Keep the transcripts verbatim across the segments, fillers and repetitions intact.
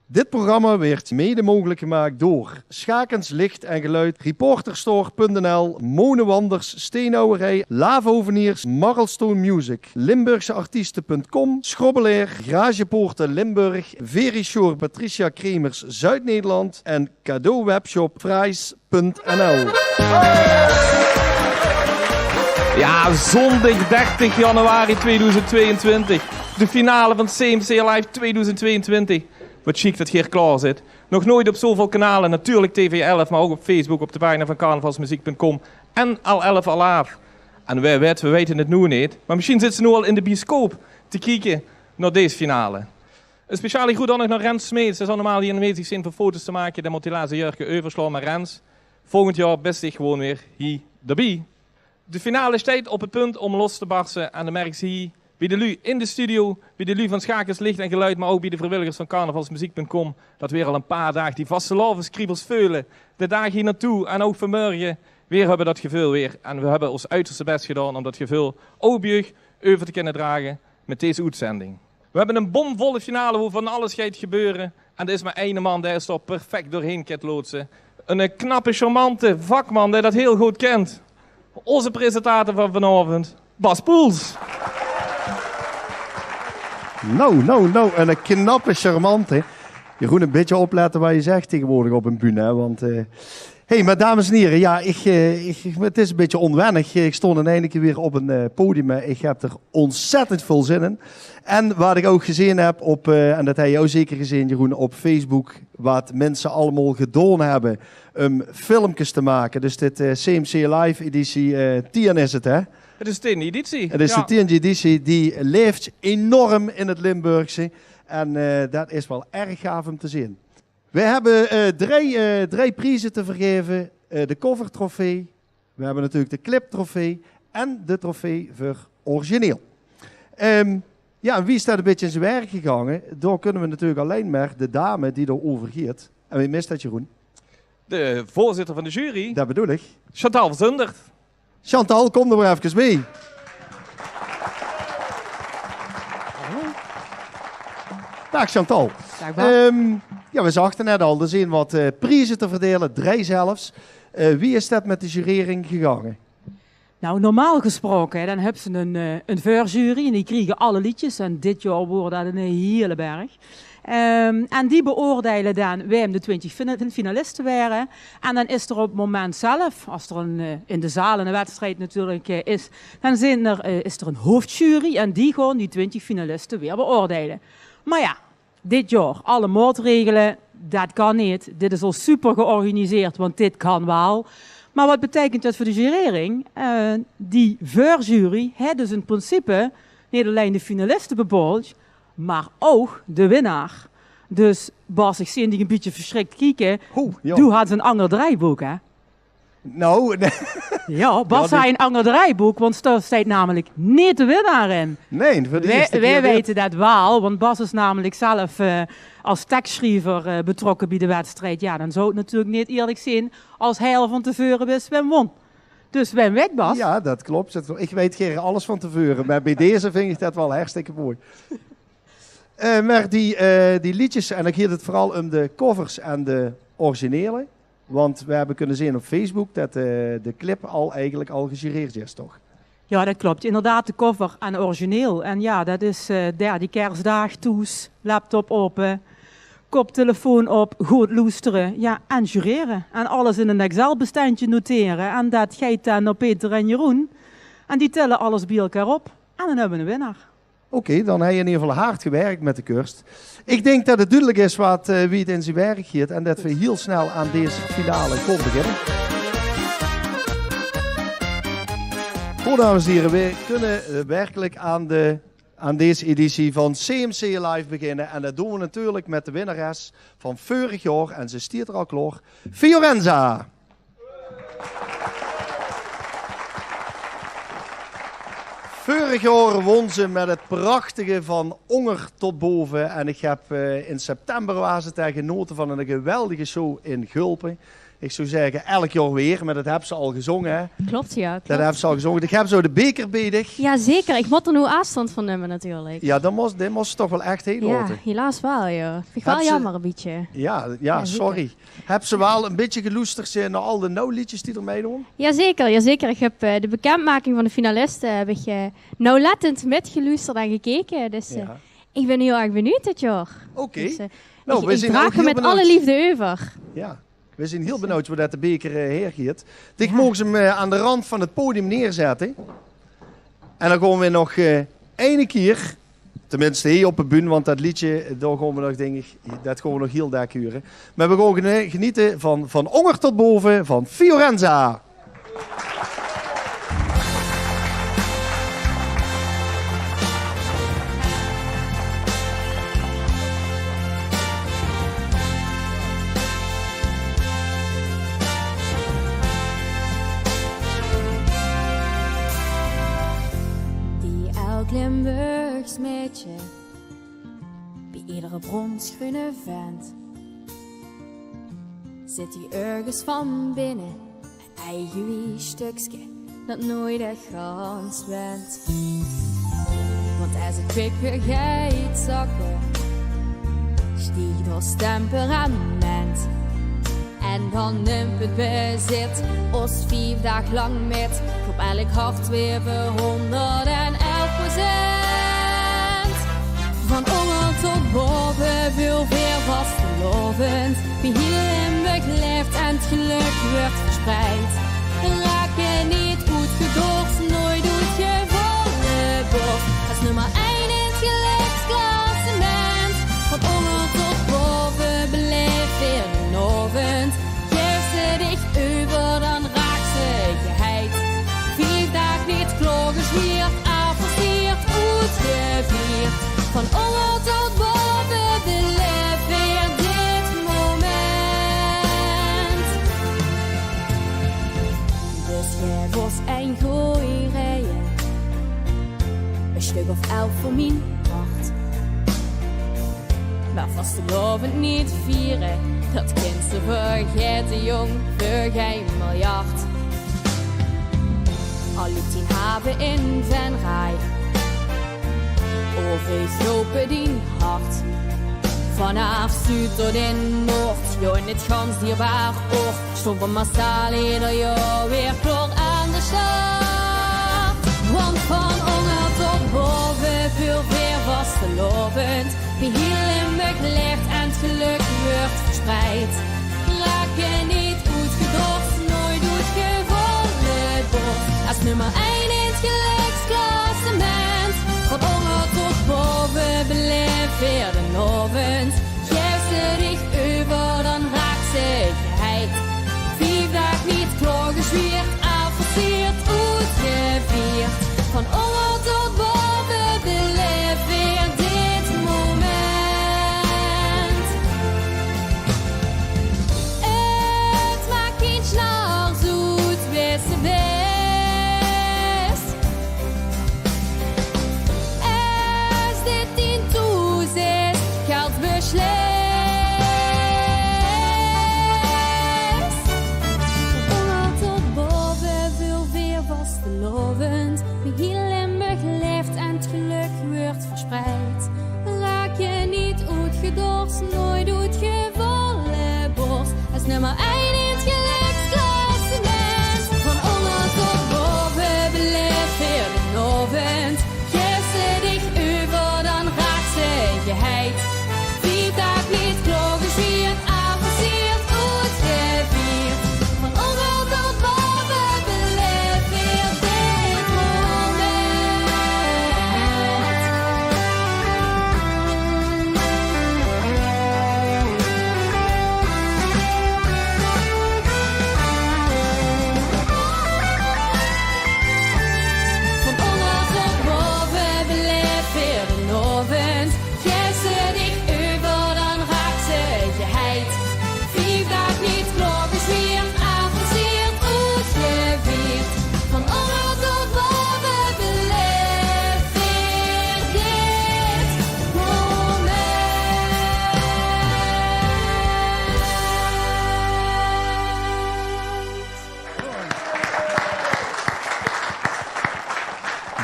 Dit programma werd mede mogelijk gemaakt door Schakens Licht en Geluid, Reporterstore punt n l, Monewanders, Steenhouwerij, Laafhoveniers, Marlstone Music, Limburgse Artiesten punt com, Schrobbelair, Garagepoorten Limburg, Verisure Patricia Kremers Zuid-Nederland en Cadeau Webshop Fries punt n l. Ja, zondag dertig januari tweeduizend tweeëntwintig. De finale van C M C Live tweeduizend tweeëntwintig. Wat sjiek dat geer klaor zit. Nog nooit op zoväöl kanale, natuurlik T V elf, maar ouch op Facebook, op de pagina van carnavalsmuziek punt com en Al Elf Alaaf. En wae weit, we weite het noe neet, maar mesjien zit ze noe al in de bioscoop te kieke nao dees finale. Ein speciale groet dan nog nao Rens Smeets. Hae zou normaal hie aanwezig zeen veur foto's te make. Dae mót helaas ein jäörke euversjlaon, maar Rens, volgend jaor bès dich gewoon weer hie d'rbie. De finale steit op het punt om los te barste en dan merks se hie bie de luuj in de studio, bie de luuj van Schakens Licht en Geluid, maar ouch bie de vriewilligers van carnavalsmuziek punt com, dat weer al ein paar daag die vastelaoveskriebels veule. De daag hie naotoe en ouch vanmörge weer höbbe dat geveul weer. En we höbbe ós uterste bès gedaon om dat geveul ouch bie uch euver te kinne drage mit dees oetzending. We höbbe ein bomvolle finale wo van alles geit gebeure. En d'r is maar eine man dae ós dao perfect doorheen kint loodse. Eine knappe, charmante vakman dae dat hiel good kint. Ózze presentator van vanaovend, Bas Poels. Nou, nou, nou, eine knappe, charmante. Jeroen, ein bietje oplette wat se zaes taegewoordig op ein bühne, hè, want, eh, hey, maar dames en hiere, ja, ich, eh, ich, het is ein bietje ónwennig. Ich stóng in eine kier weer op ein, eh, podium, hè. Ich höb d'r óntzèttend väöl zin in. En wat ich ouch gezeen höb op, eh, en dat höbs doe ouch zeker gezeen, Jeroen, op Facebook, wat minse allemaol gedaon höbbe um filmkes te make. Dus dit, eh, C M C Live editie, eh, tien is het, hè? Het is de tiende editie. Het is de tiende editie. Die laef enorm in het Limburgse. En, eh, dat is waal erg gaaf um te zeen. We höbbe, eh, drie, eh, drie prieze te vergaeve. Eh, de covertrofee, we höbbe natuurlik de cliptrofee en de trofee veur origineel. Ehm, ja, en wie is dat ein bietje in zien werk gegange? Dao kinne we natuurlik allein maar de dame die d'r euver geit. En wae mis dat, Jeroen? De veurzitter van de jury. Dat bedoel ich. Chantal Zundert. Chantal, kom d'r maar efkes bie. Daag Chantal. Daag Bas. Ehm, ja, we zagte net al, d'r zeen wat, eh, prieze te verdeile, drie zelfs. Eh, wie is dat mit de jurering gegange? Nou, normaal gesproke, hè, dan höbs se ein, eh, ein veurjury en die kriege alle leedjes. En dit jaor waor dat ein hiele berg. Ehm, en die beoordeile dan wae de twintig fina-, finaliste waere. En dan is d'r op het moment zelf, as d'r ein, eh, in de zaal ein wedstried natuurlik, eh, is, dan zeen d'r, eh, is d'r ein hoofdjury en die gaon die twintig finaliste weer beoordeile. Maar ja, dit jaor alle maotregele, dat kan neet. Dit is al super georganiseerd, want dit kan waal. Maar wat beteikent dat veur de jurering? Eh, die veurjury haet dus in principe neet allein de finaliste bepaold, maar ouch de winnaar. Dus Bas, ich zeen dich ein bietje versjrik kieke. Oeh, ja. Doe hads ein anger draaibook, hè? Nou, nee. Ja, Bas haet ein anger draaibook, want dao steit namelijk neet de winnaar in. Nee, veur de eerste kier neet. Weite dat waal, want Bas is namelijk zelf, eh, as tekstschriever, eh, betrokke bie de wedstried. Ja, dan zou het natuurlik neet eerlik zeen as hae al van te veure wis wae won. Dus wae wint, Bas? Ja, dat klop. Ich weit gaer alles van te veure, maar bie deze vinj ich dat waal hartstikke mooi. Eh, maar die, eh, die leedjes, en dan geit het veural um de covers en de originele. Want we höbbe kinne zeen op Facebook dat, eh, de clip al eigelik al gejureerd is, toch? Ja, dat klop. Inderdaad, de cover en origineel. En ja, dat is, eh, ja, die kersdaag thoes, laptop aope, koptelefoon op, good loestere. Ja, en jurere. En alles in ein Excel-bestendje notere. En dat geit dan nao Peter en Jeroen. En die tille alles bie-ein op. En dan höbbe we eine winnaar. Oké, dan höbs se in eder geval hard gewerk mit de kurs. Ich dink dat het dudelik is wat, eh, wie het in zien werk geit en dat we hiel snel aan dees finale kinne beginne. Good, dames en hiere, we kinne, eh, werkelik aan de, aan dees editie van C M C Live beginne. En dat doon we natuurlik mit de winnares van veurig jaor. En ze steit d'r al klaor. Fiorenza! Veurig jaor won ze mit het prachtige Van Ónger tot Bove. En ich höb, eh, in september waas het, hè, genote van ein geweldige show in Gulpe. Ich zou zègke, elk jaor weer, mer det höbs se al gezónge, hè? Klop, jao, klop. Det höbs se al gezónge. Ich höb zo de beker bie dich. Jao, zeker. Ich mót d'r noe aafstandj van numme, natuurlik. Jao, dan mós, dan mós se toch waal ech hie laote. Jao, helaas waal, jao. Vinj ich waal jaomer, e bietje. Jao, jao, sorry. Höbs se waal e bietje geloesterd, eh, nao al de nuuj leedjes die d'r mitdoon? Jao, zeker, jao, zeker. Ich höb, eh, de bekendjmaking van de finaliste höb ich, eh, nauwlettend mitgeloesterd en gekeke. Dus, eh, ich bön hieël erg benuujd dit jaor. Oké. Dus, eh, ich draag 'm mit alle leefde euver. Jao. Veer zeen hieël benuujd wo det de beker, eh, haer geit. Dich moogs 'm, eh, aan de randj van 't podium neerzètte. En dan gaon veer nog, eh, eine kieër, tenminste hie op de bühne, want det leedje, eh, dao gaon veer nog, dink ich, det gaon veer nog hieël dèk hure. Mer veer gaon gene-, genete van, van ónger tot bove van Fiorenza. Ideaal Limburgs maedje, bie eder bronsgreune vent zit hie örges van binne. Eige wie stökske det noeëts ech gans went. Want es 't kwik weer geit zakke, stieg os temperament. En dan nump 't bezit os vief daag lang mit. Op elk hart weer veur hónderdelf procent. Van ónger tot bove, veur veer vastelaovend. Bie hieël Limburg laef en 't gelök wuuertj verspreid. Rake neet oetgedörst, noeëts oetgevolle bors. Es nummer ein in 't geliksklassement. Van ónger tot bove, belaef veer d'n aovend. Gaefs se dich euver, dan raaks se geheid. Vief daag neet klaorgezwieërt, aafgezwieërt, oetgevieërt. Van ónger tot bove, belaef veer dit moment. Dus gaef os ein gooj reie. E stök of elf veur mien part. Mer vastelaovend neet viere, det kins se vergaete, jóng, veur gein miljard. Al luup dien have in Venray, of ich loop dien hart. Vanaaf zuud tot in noord, jao, in 't gans dierbaar oord. Stónge veer massaal eder jaor weer klaor aan de sjtart. Want van ónger tot bove, veur veer vastelaovend. Bie hieël Limburg laef en 't gelök wuuertj verspreid. Rake neet oetgedörst, noeëts oetgevolle bors. Es nummer ein in 't geliksklassement. Van ónger tot bove, belaef veer d'n aovend. Gaefs se dich euver, dan raaks se geheid. Vief daag neet klaorgezwieërt, aafgezwieërt, oetgevieërt. Van ónger tot bove, belaef veer dit moment. 't Maak gein sjnars oet wae se bis. Es dit dien thoes is, gelt beslis. Van ónger tot bove, veur veer vastelaovend. Bie hieël Limburg laef en 't gelök wuuertj verspreid. Rake neet oetgedörst, noeëts oetgevolle bors. Es nummer ein in 't geliksklassement. Van ónger tot bove, belaef veer d'n aovend. Gaefs se dich euver, dan raaks se geheid. Vief daag neet klaorgezwieërt, aafgezwieërt, oetgevieërt. Van ónger tot bove, belaef veer dit moment.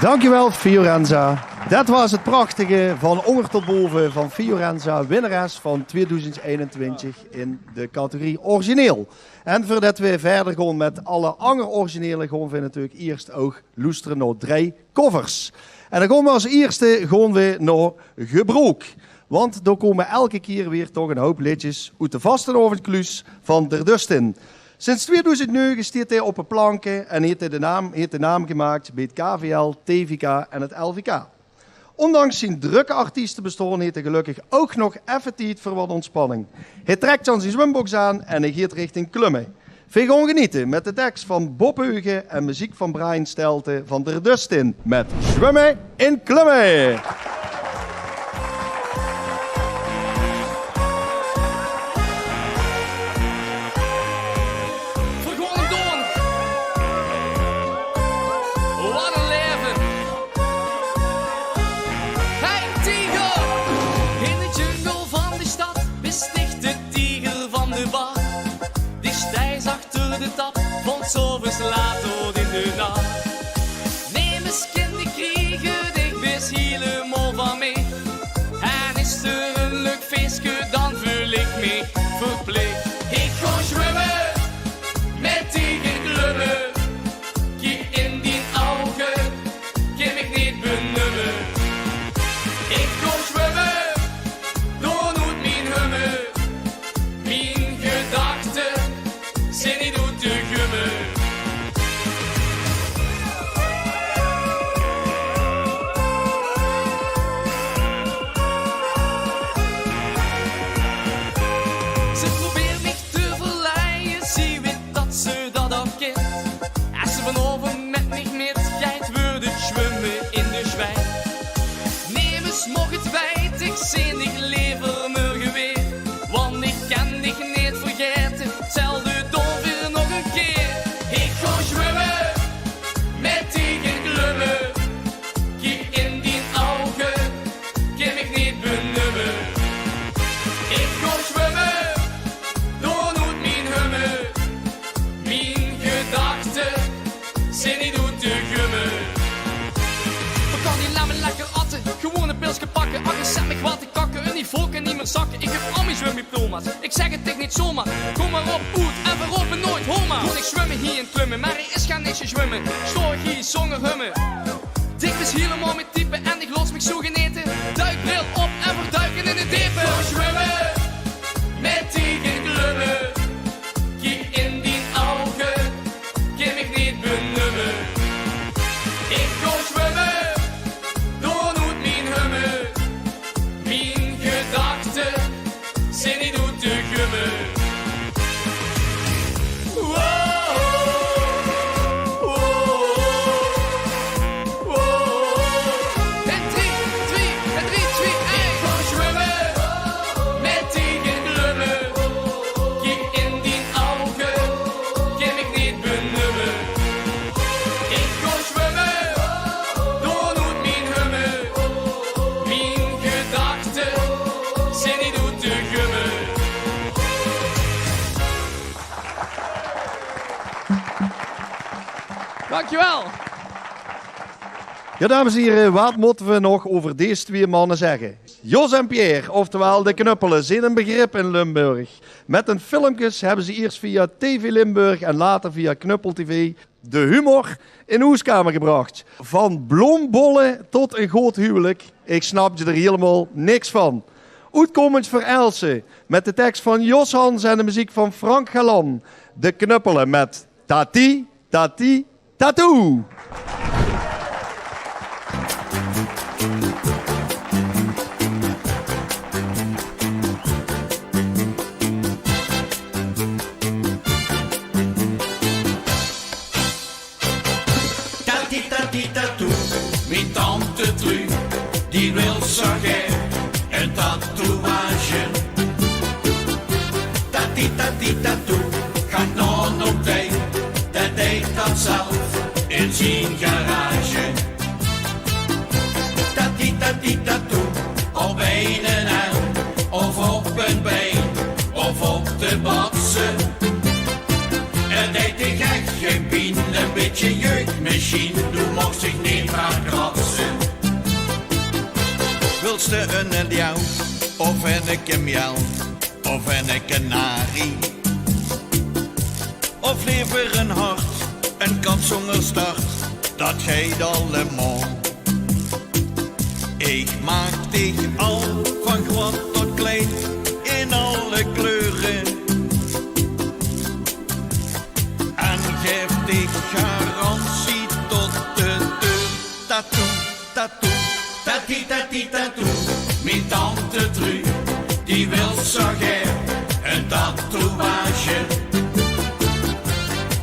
Dankjewel, Fiorenza. Det waas 't prachtige van ónger tot bove van Fiorenza, winnares van tweedoezend einentwintig in de categorie origineel. En veurdet we wiejer gaon mit alle anger originele, gaon we natuurlik ieërs ouch loestere nao drei covers. En dan gaon we es ieërste gaon we nao Gebrook. Want dao kómme eder kieër weer toch 'n houp leedjes oet de vastenaovendkluus van d'r Dustin. Sinds tweedoezend nege steit hae op de planke en haet hae de naam, haet de naam gemaak bie 't K V L, T V K en 't L V K. Óndanks zien drökke artiestebestaon haet hae gelökkig ouch nog effe tied veur wat óntspanning. Hae trèk dan zien zwumboks aan en hae geit richting klömme. Veer gaon genete mit de teks van Bob Heugen en meziek van Brian Stelte van d'r Dustin mit Zwömme in Klömme. Veer gaon 'm doon. Wat ein laeve. Hey, tieger! In de jungle van de stad bestich de tieger van de bar. Die stijs achter de tap, van 's aoves laat tot in de nach. Nemes kin dich kriege, dich bis hielemaol van mich. En is d'r ein leuk feeske, dan veul ich mich verplich. Ich gaon zwömme mit dich in Klömme. Kiek in dien ouge, kin mich neet benumme. Ich gaon zwömme, door noet mien humme. Mien gedachte zeen neet oet te gumme. Ze probeert mich te verleie, zie wit dat ze dat al kint. Es ze vanaovend mit mich mitgeit, wuuert 't zwömme in de Zjwei. Nemes maag 't weite, ich zeen dich leever mörge weer. Want ich kin dich neet vergaete, 'tzelfde doon veer nog ein kieër. Ich gaon zwömme, mit dich in Klömme. Kiek in dien ouge, kin mich neet benumme. Ich gaon zwömme, door noet mien humme. Mien gedachte zeen neet oet te gumme. Veer gaon hie lamme lekker atte, gewoon ein pilske pakke. Ach, zèt mich wat te kakke, ein niveau kin neet mieër zakke. Ich höb al mien zwömdiploma's, ich zèk 't dich neet zomaar. Kóm mer op, oet en veer rope noet homa. Gaon ich zwömme hie in Klömme, mer hie is gaar niks te zwömme. Staon ich hie zónger humme. Dich bis hielemaol mien type en ich laot mich zoe genete. Duikbril op en veer duike in 't depe. Zwömme, mit dich in Klömme. Kiek in dien ouge, kin mich neet benumme. Ich gaon zwömme, door noet mien humme. Mien gedachte zeen neet oet te gumme. Wow, wow, wow. En drie, twie, en drie, twie, ein. Ich gaon zwömme, mit dich in Klömme. Kiek in dien ouge, kin mich neet benumme. Ich gaon zwömme, door noet mien humme. Mien gedachte zeen neet oet te gumme. Dankjewel. Jao, dames en hiere, waat mótte v'r nog euver dees twieë manne zègke? Jos en Pierre, oftewel de Knuppele, zeen ein begrip in Limburg. Mit hun filmkes höbbe ze ieërs via T V Limburg en later via Knuppel T V de humor in de hoeskamer gebrach. Van blómbolle tot ein good huwelik, ich snap d'r hielemaol niks van. Oetkómmend veur Else, mit de teks van Jos Hans en de meziek van Frank Galan, de Knuppele mit Tati, Tati, Tatoe. Tati, tati, tatoe, mien tante Tru, die wil zo gaer ein tatoeage. Tati, tati, tatoe, gaot nao noe tij, dae deit dat zelf in zien garage. Tati, tati, tatoe, op ein erm of op ein bein of op de batse. 't Deit dich ech gein pien, ein bietje jeuk Mesjien, doe mochs dich neet draan kratse. Wils te 'ne leeuw of 'ne kameel of 'ne kanarie? Of lever 'n hart, 'n kat zónger start, dat geit allemaol. Ich maak dich al van groot tot klein in alle kleure. En gaef dich garantie tot de deur. Tatoe, tatoe, tati, tati, tatoe. Mien tante Tru, die wil zo gaer 'n tatoeage.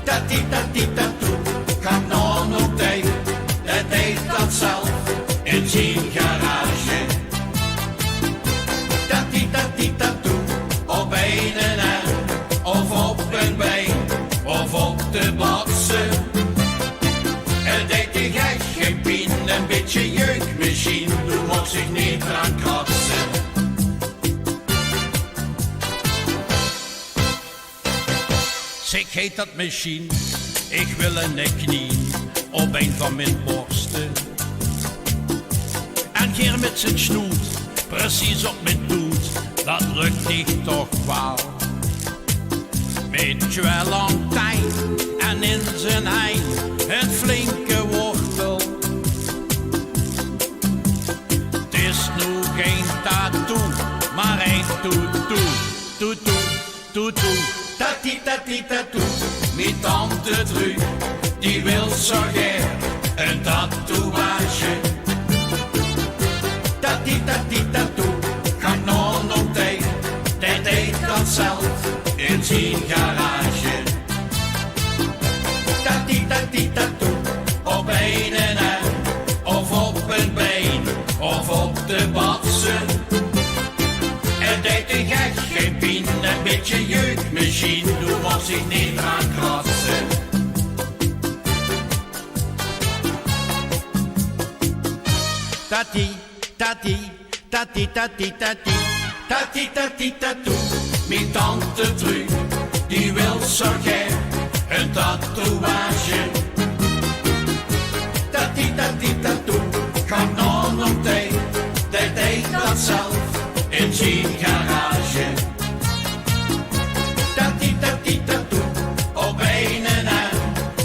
Tati, tati, tatoe, gaon nao 'nen tied, dae deit dat zelf in zien garage. Tati, tati, tatoe, op ein erm of op ein bein of op de batse. Het deit dich ech gein pien, 'n bietje jeuk mesjien, doe mochs dich neet draan kratse. Zèk, geit dat mesjien? Ich wil 'ne knien op ein van mien borste. En gaer mit zien snoet, precies op mien toet, dat lök dich toch waal. Mit twie lang tein en in zien hein 'n flinke wortel. 't Is noe gein tatoe, mer ein toetoe, toetoe. Toetoe, tati, tati, tatoe. Mien tante Tru, die wil zo gaer 'n tatoeage. Tati, tati, tatoe, gaon nao 'nen tied, dae deit dat zelf in zien garage. Tati, tati, tatoe, op ein erm of op ein bein of op de batse. Het deit dich ech gein pien, 'n bietje jeuk mesjien, doe mochs dich neet draan kratse. Tati, tati, tati, tati, tati. Tati, tati, tatoe, mien tante Tru, die wil zo gaer 'n tatoeage. Tati, tati, tatoe, gaon nao 'nen tied, dae deit dat zelf in zien garage. Tati, tati, tatoe, op ein erm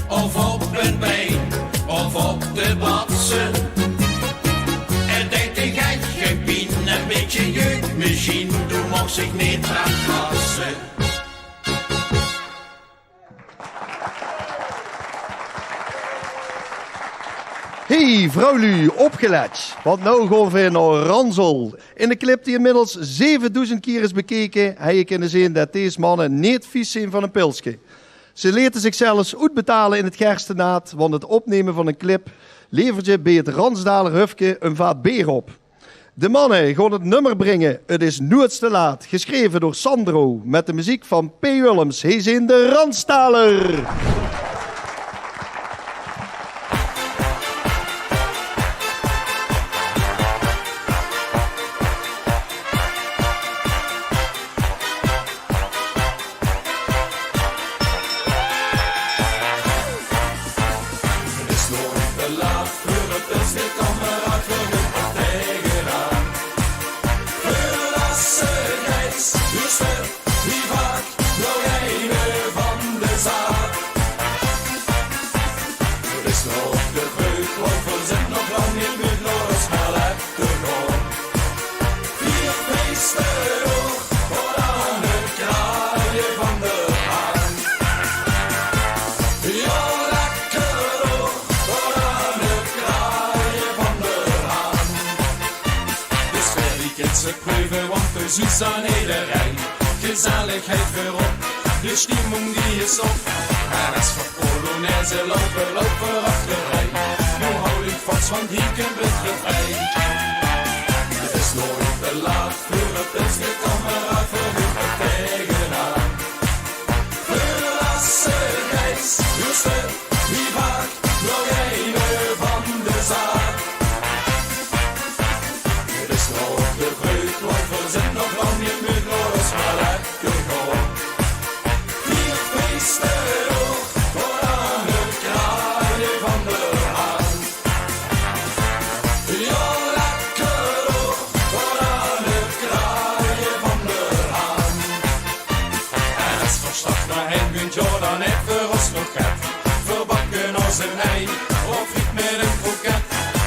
of op ein bein of op de batse. Het deit dich ech gein pien, 'n bietje jeuk mesjien, doe mochs dich neet draan kratse. Hey, vrouwluuj, opgelèt. Want noe gaon veer nao Ranzel. In de clip die inmiddels zevendoezend kier is bekeke, höb ich kinne zeen det dees manne neet vies zeen van e pilske. Ze lete zichzelf oetbetale in 't gerstenaad, want 't opnumme van 'n clip levert je bie 't Ransdaler Hufke 'n vaat beer op. De manne gaon 't nummer bringe, 't is noeats te laat, gesjreve door Sandro, mit de meziek van P. Willems. Hie zeen de Ransdaler. 't Is noeats te laat veur 't bèste, kameraad, veur de partijgeraad. Veur Lasse Gijs, juust, wie vaak, nog eine van de zaak. 't Is nog te vreug, want veer zeen nog lang neet mit los, mer lekker gaon. Veer feeste nog tot aan 't kraaie van de haan. Jao, lekker nog tot aan 't kraaie van de haan. De sfeer die kins se preuve, want 't is aan ederein. Gezelligheid veurop, de stimming die is op. En es veer polonaise loupe, loupe veer achterein. Noe haoj ich vas, want hie kump 't refrein. 't Is noeats te laat veur 't bèste, kameraad, veur de partijgeraad. Veur Lasse Gijs, juust, wie vaak, nog eine van de zaak. 't Is nog te vreug, want veer zeen nog lang neet mit los, mer lekker gaon. Veer feeste nog tot aan 't kraaie van de Hei, of friet mit ein kroket.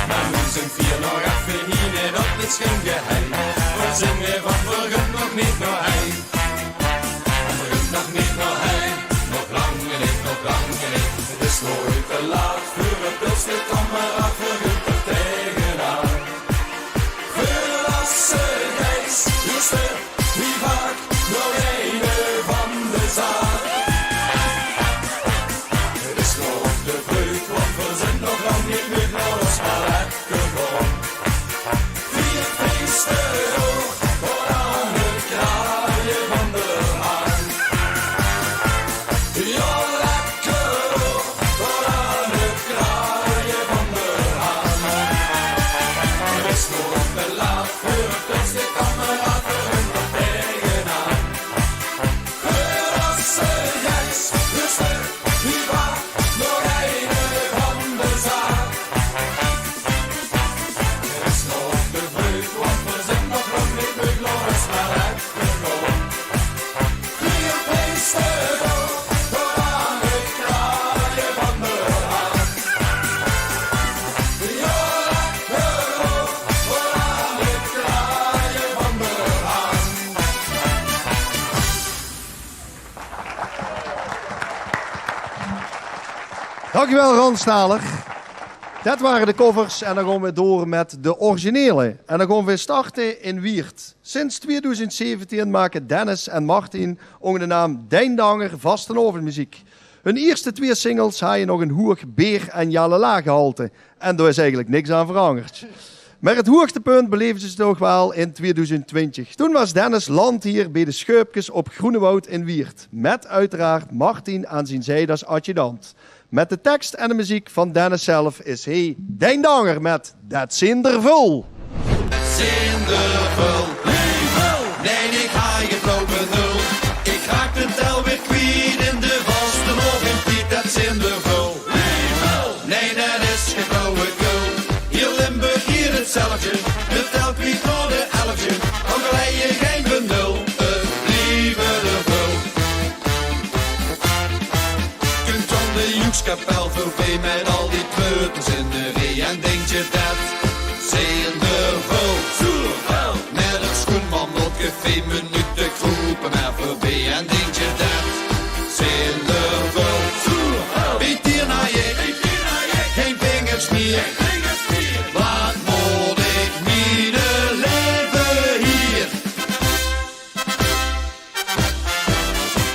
Mer noe zeen veer nog effe hie, nae, dat is gein geheim. Veer zeen weer van, veer gunt nog neet nao hei. Veer gunt nog neet nao hei, nog lang neet, nog lang neet. 't Is noeats te laat veur ein pils, de kameraad, veer gunt d'r taengenaan. Veur Lasse Gijs, wie is 't? Wie vaak nog eine van de zaak. 't Is nog te vreug, want veer zeen nog lang neet mit, laot ós mer lekker gaon. Veer feeste door, tot aan 't kraaie van de haan. Jao, lekker door, tot aan 't kraaie van de haan. 't Is nog te laat veur ein pils, de kameraad, veer gunt d'r taengenaan. Veur Lasse Gijs, wie is 't? Wie vaak nog eine van de zaak. 't Is nog te vreug, want veer zeen nog lang neet mit, laot ós mer lekker gaon. Veer feeste door, tot aan 't kraaie van de haan. Jao, lekker door, tot aan 't kraaie van de haan. Dankjewel, Ron Staler. Det wore de covers en dan gaon we door mit de originele. En dan gaon we starte in Wieërt. Sinds tweedoezend zeventien make Dennis en Martin ónger de naam Deindanger vastelaovendmeziek. Hun ierste twee singles haje nog ein hoeg beer- en jalala-gehalte. En dao is eigelik niks aan verangerd. Mer 't hoegtepunt beleefde ze toch waal in tweedoezend twintig. Toen waas Dennis landheer bie de Sjeupkes op Groenewoud in Wieërt, mit oeteraard Martin aan zien zij es adjudant. Mit de teks en de meziek van Dennis zelf is hie Deindanger mit Det zeen d'r väöl. Det zeen d'r väöl. Nae, ich haaj gein flauw benul. Ich raak de tel weer kwiet in de vastelaovendstied. Det zeen d'r väöl. Nae, det is gein flauwekul. Hieël Limburg, hieël 'tzelfdje. De tel kwiet nao de elfdje. Ouch al haaj gein benul, 't blieve d'r väöl. Kump dan de joekskapel veurbie mit al die treuters in de rie en dinktje: det zeen d'r väöl. Mit 't sjoenman nao 't café, minute kroepe mer veurbie en dinktje: det zeen d'r väöl. Bie Tienhaje, gein vingers mier. Waat mót ich mien laeve hie?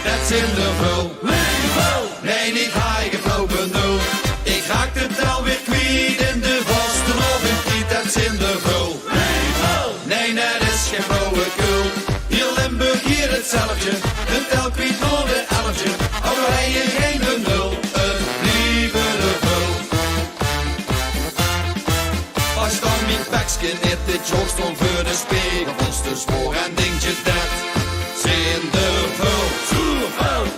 Det zeen d'r väöl. Nae, ich haaj gein flauw benul. Ich raak de tel weer kwiet in de vastelaovendstied. Det zeen d'r väöl. Nae, det is gein flauwekul. Hieël Limburg, hieël 'tzelfdje. De tel kwiet nao de elfdje. Ouch al haaj gein benul, 't blieve d'r väöl. Pas dan mien pekske neet, ich sjtóng veur de spegel, vóns te zwaor en dinktje: det zeen d'r väöl.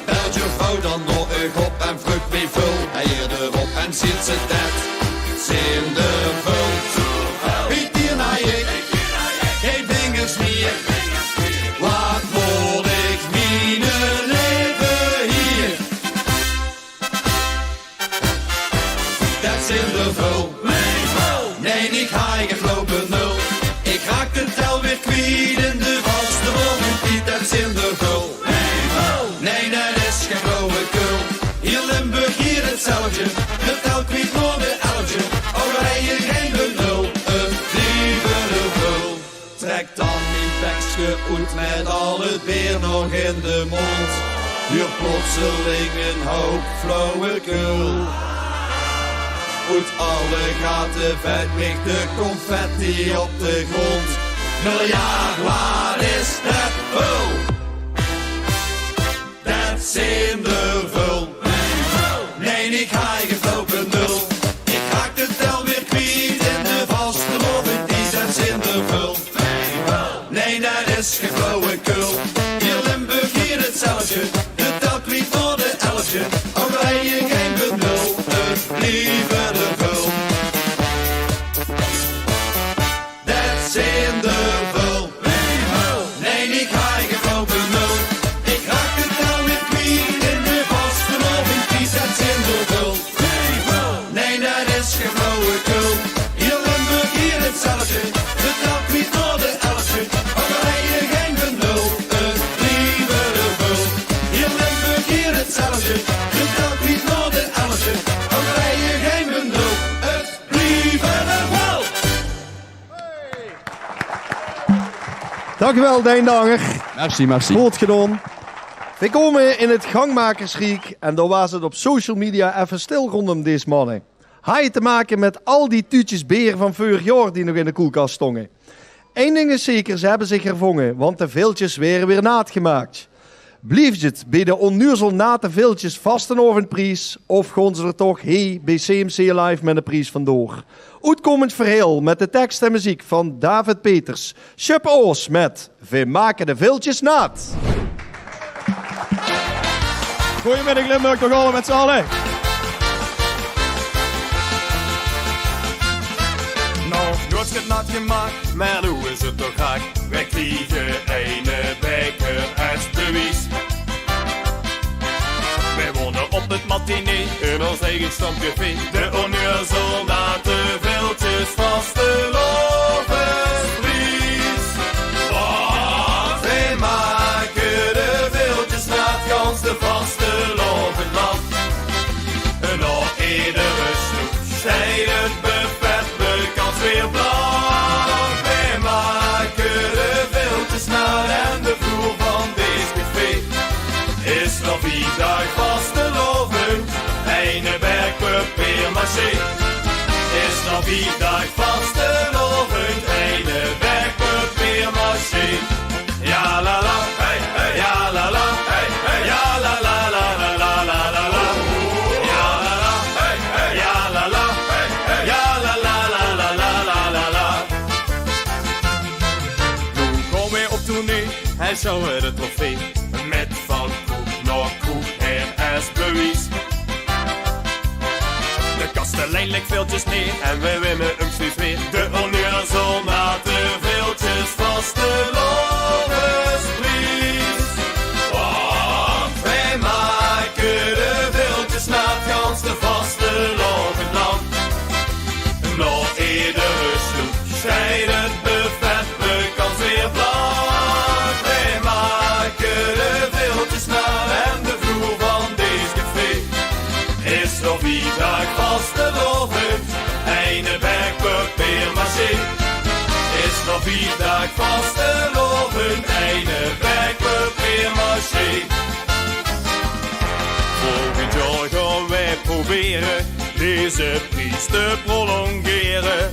Bel je vrouw dan nao uch op en vreug wie väöl hae d'r op en zeet ze: det zeen d'r väöl. Bie Tienhaje, gein vingers mier. Waat mót ich mien laeve hie? Det zeen d'r väöl. Nae, ich haaj gein flauw benul. Ich raak de tel weer kwiet in de vastelaovendstied. Det zeen d'r väöl. Nae, det is gein flauwekul. Hieël Limburg, hieël 'tzelfdje. De tel kwiet nao de elfdje. Ouch al haaj gein benul, 't blieve d'r väöl. Trek dan mien pekske oet mit al 't beer nog in de móndj. Huur plotseling ein houp flauwekul. Oet alle gate vèlt mich de confetti op de gróndj. Miljard, waat is det väöl? Det zeen d'r väöl. Nae, ich haaj gein flauw benul. Ich raak de tel weer kwiet in de vastelaovendstied. Det zeen d'r väöl. Nae, det is gein flauwekul. Hieël Limburg, hieël 'tzelfdje. De tel kwiet nao de elfdje. Ouch al haaj gein benul, 't blieve d'r väöl. Det zeen d'r väöl. Nae, ich haaj gein flauw benul. Ich raak de tel weer kwiet in de vastelaovendstied. Det zeen d'r väöl. Dankjewel, Dijn Danger. Merci, merci. Good gedaon. Veer kómme in 't gangmakersriek en dao waas 't op social media effe stil róndom dees manne. Haaj te make mit al die tuutjes beer van veurig jaor die nog in de koelkas stónge. Ein ding is zeker, ze höbbe zich hervónge, want de viltjes waere weer naat gemaak. Blief 't bie de onnuuzel nate viltjes vastelaovendpries of gaon ze d'r toch hie bie C M C Live mit 'ne pries vandoor? Oetkómmend verhaol mit de teks en meziek van David Peters. Sjöp Oos mit Veer make de viltjes naat. Goeiemiddag Limburg, toch allemaol mit z'n alle. Nog noeats get naat gemaak, mer noe is 't toch raak. Veer kriege eine beker es bewies. Veer wone op 't Matinee in ós eige stamcafé. De onnuuzel nate viltjes vastelaovendpries. Want veer make de viltjes naat, gans de vastelaovend naat. En nao edere sloep steit 't buffet bekans weer blank. Veer make de viltjes naat en de vloer van dees café is nao vief daag vastelaovend eine berg papier-maché. Is nao vief daag vastelaovend eine berg papier-maché. Ja la la, hey, hey, ja la la, hey, hey, ja la la la la la la la la. Ja la la, hey, hey, ja la la, hey, hey, ja la la la la la la la. Noe gaon veer op tournee, hie sjouwe de trofee. Mit van kroeg nao kroeg haer es bewies. De kastelein lèk viltjes neer en veer winne 'm steeds weer. De onnuuzel nate viltjes vastelaovendpries. Want veer make de viltjes naat, gans de vastelaovend naat. Nao edere sloep steit 't buffet bekans weer blank. Veer make de viltjes naat en de vloer van dees café is nao vief daag vastelaovend eine berg papier-maché. Is nao vief daag vastelaovend eine berg papier-maché. Volgend jaor gaon veer probere deze pries te prolongere.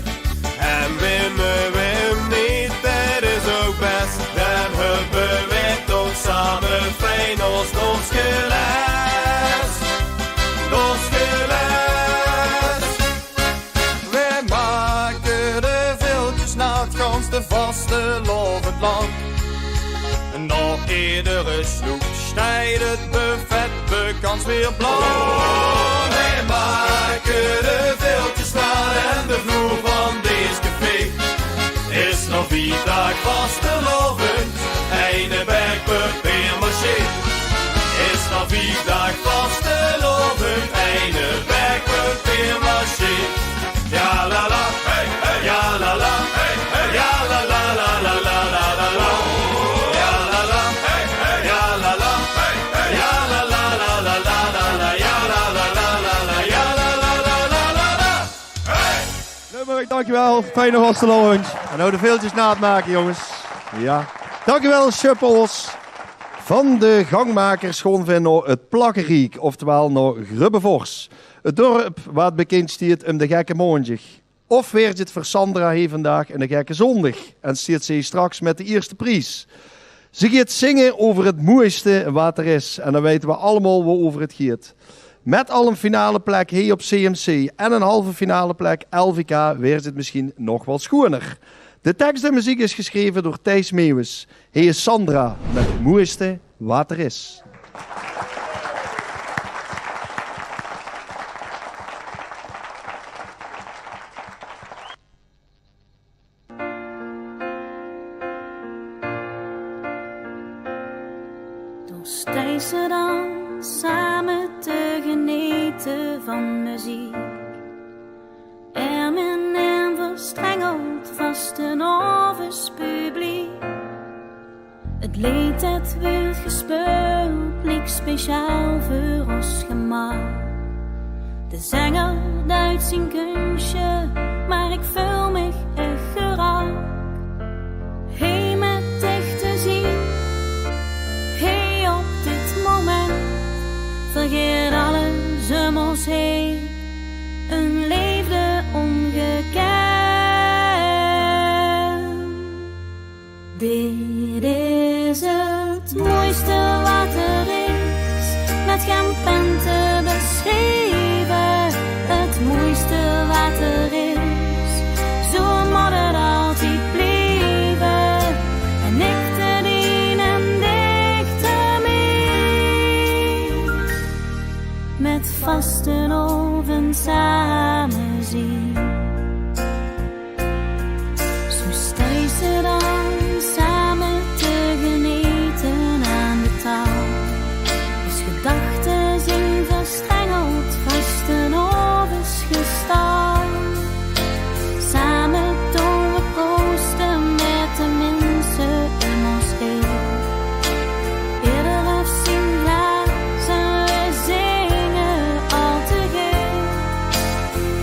En winne veer 'm neet, det is ouch bès. Dan höbbe veer toch same fijn ós doosje les. Doosje les. Veer make de viltjes naat, gans de vastelaovend lank. Nao edere sloep steit 't buffet bekans weer blank. Veer make de viltjes naat en de vloer van dees café is nao vief daag vastelaovend eine berg papier-maché. Is nao vief daag vastelaovend eine berg papier-maché. Ja la la, hey, hey, ja la la, hey, hey, ja la la la la la la la la. Ja la la, hey, hey, ja la la, hey, hey, ja la la la la la la la, ja la la la la la, ja la la la la la la. Hey! Limburg, dankjewel. Fijne vastelaovend. En noe de viltjes naat make, jónges. Ja. Dankjewel, Sjöp Oos. Van de gangmakers gaon veer nao 't Plakkeriek, oftewel nao Grubbevors. 't Dörp waat bekind steit um de Gekke Maondig. Of waert 't veur Sandra hie vandaag 'ne Gekke Zóndig en steit ze hie straks mit de ierste pries. Ze geit zinge euver 't moeiste waat d'r is. En dan weite we allemaol wooeuver 't geit. Mit al 'n finaleplek hie op C M C en 'n halve finaleplek L V K waert 't mesjien nog waal sjoener. De teks en meziek is gesjreve door Thijs Meeuwis. Hie is Sandra mit 't moeiste waat d'r is. Door Thijsse dan same te genete van meziek. Erm in erm verstrengeld vastelaovespubliek. 't Leed det weurt gespeuld bleek speciaal veur ós gemaak. De zenger duit zien kunstje, maar ik veul mich ech gerak. Hie mit de Hey, een leefde ongekend. Dit is het mooiste wat er is, met geen pen te beschrijven. Het mooiste wat er is, zo moet het altijd blijven. En ik te dien en dich te mien, met vastelaovend samen zien. Zo stijs ze dan samen te genieten aan de taal. Ons gedachten zijn verstrengeld, vastelaovesgestaal. Samen doen we proosten met de mensen om ons heen. Eerder of zien glazen, we zingen al te gek.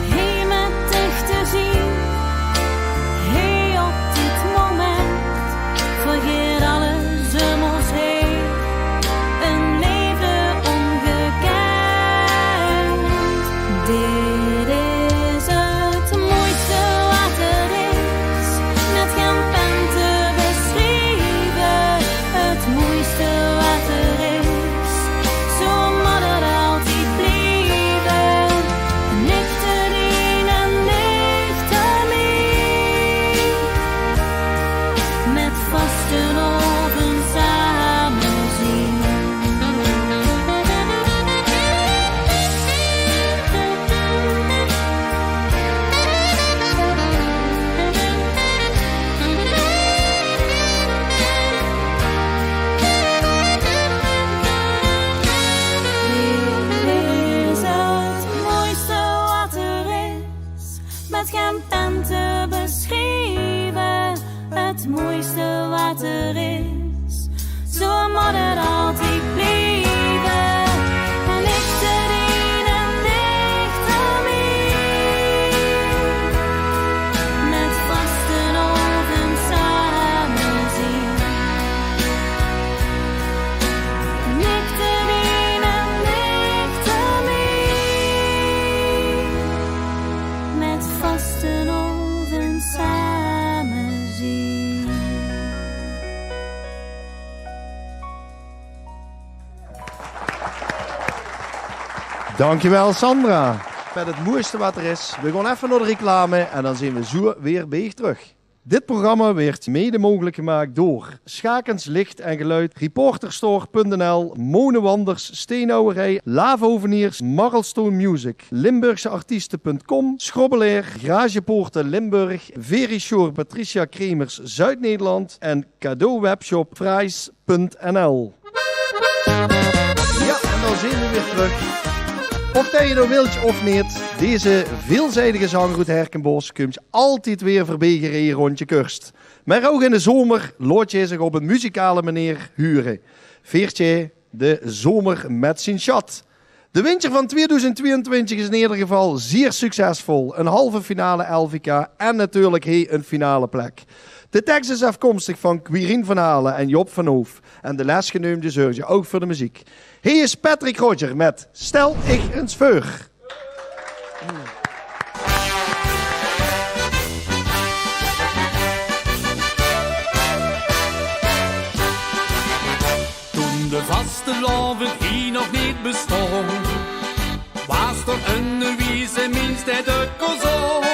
Hey, met dich te zien, hey, op dit moment, vergeet alles om ons heen. Een leefde ongekend. Dit is het mooiste wat er is, met geen pen te beschrijven. Het mooiste wat er is, zo moet het altijd blijven. Niet te dien en dich te mien, met vastelaovend samen zien. Dit is het mooiste wat er is, met geen pen te beschrijven. Het mooiste wat er is, zo moet het altijd blijven. En ik te dien en dich te mien, met vastelaovend samen zien. Niet te dien en dich te mien, met vastelaovend samen zien. Dankjewel, Sandra. Met het mooiste wat er is. We gaan even naar de reclame en dan zien we zo weer bij je terug. Dit programma werd mede mogelijk gemaakt door Schakens Licht en Geluid, Reporterstore punt n l, Monewanders, Steenhouwerij, Lava Hoveniers, Marlstone Music, Limburgse Artiesten punt com, Schrobbelair, Garagepoorten Limburg, Verisure Patricia Kremers Zuid-Nederland en Cadeau Webshop Fries punt n l. Ja, en dan zien we weer terug. Of dat je nou wilt of niet, deze veelzijdige zanger uit Herkenbosch komt altijd weer voorbij gereden rond je kerst. Maar ook in de zomer laat je zich op een muzikale manier huren. Veert je de zomer met zijn chat. De winter van tweeduizend tweeëntwintig is in ieder geval zeer succesvol. Een halve finale L V K en natuurlijk hier een finaleplek. De tekst is afkomstig van Quirin van Halen en Job van Hoof. En de lesgeneumde zorgde ook voor de muziek. Hier is Patrick Roger met Stel ich ens veur. Toen de vastelaovend hie nog neet bestóng, waas d'r eine wieze mins dae dökker zóng: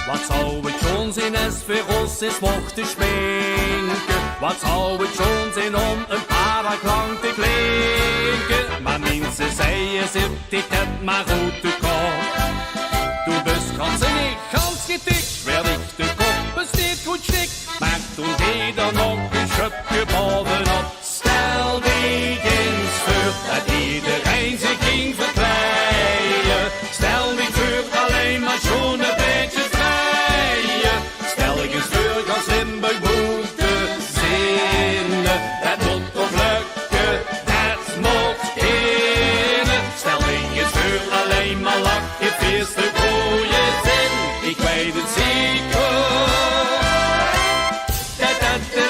wat zou 't sjoon zeen es veer ós ins mochte sjminke? Wat zou 't sjoon zeen óm ein paar daag lank te klinke? Mer minse zagte: zit dich det mer oet de kop. Doe bös gans zinnig, gans getik, waer dich de kop besteed good sjtik. Mer toen deeg d'r nog ein sjupke baovenop. Stel dich ins veur det ederein zich ging verkleie. Stel dich veur allein mer sjoon ein bietje vrije. Stel dich ins veur gans Limburg boe te zinge. Det mót toch lökke, det mót kinne. Stel dich ins veur allein mer lache, fieste, gooje zin. Ich weit 't zeker. Det det de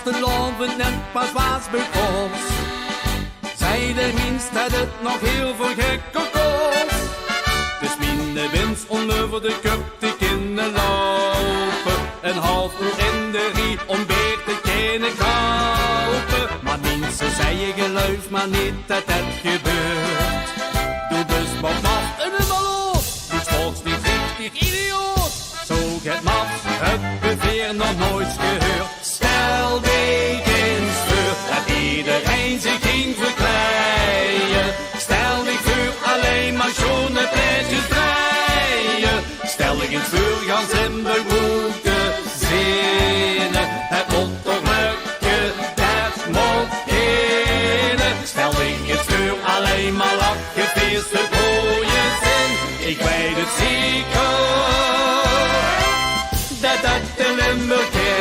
Vastelaovend net pas waas begós, zag de mins det 't nog hiel väöl gekker kós. Dus miene wins óm euver de köp te kinne loupe, ein haaf oer in de rie óm beer te kinne koupe. Mer minse zègke: geluif mer neet det det gebeurt. Doe bös mer maf en ein maloot, doe sjpaaks neet richtig, idioot. Zoe get mafs höbbe veer nog noeats gehuurd. Stel dich ins veur det ederein zich ging verkleie. Stel dich veur allein mer sjoon plaetjes drejje. Stel dich ins veur gans in Limburg broek te zinne. Het mót toch lökke, det mót kinne. Stel dich ins veur allein mer lache, feeste, gooje zin. Ich weit 't zeker, det det de Limburg kin.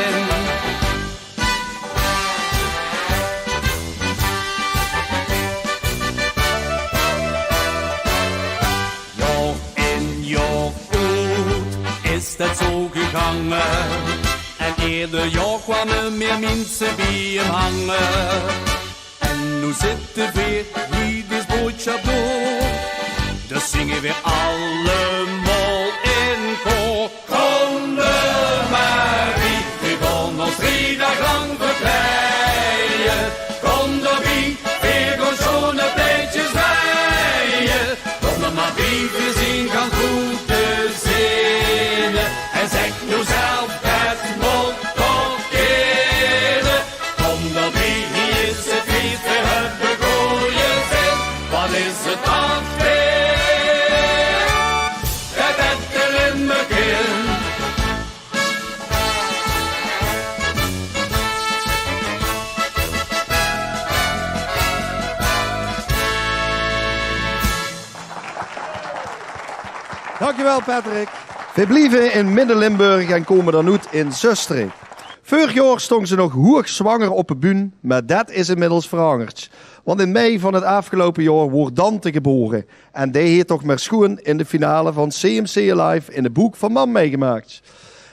Jaor in jaor oet is det zoe gegange. En eder jaor kwame mier minse bie 'm hange. En noe zitte veer hie dees boodsjap door. Dus zinge veer allemaol in koor. Kóm d'r mer bie, veer gaon ós drie daag lang verkleie. Kóm d'r bie, veer gaon sjoon plaetjes drejje. Kóm d'r mer bie, veer zeen gans good te zinne. En zèk noe zelf: det mót toch kinne. Kóm d'r bie, hie is 't fies, veer höbbe gooje zin. Waat is 't toch fijn, det det de Limburg kin. Dankjewel, Patrick. Veer blieve in Midde-Limburg en kómme dan oet in Zöstere. Veurig jaor stóng ze nog hoeag zwanger op de bühne, mer det is inmiddels verangerd. Want in mei van 't aafgeloupe jaor woort Dante gebore. En dae heet toch mer sjoen in de finale van C M C Alive in de boek van Mam mitgemaak.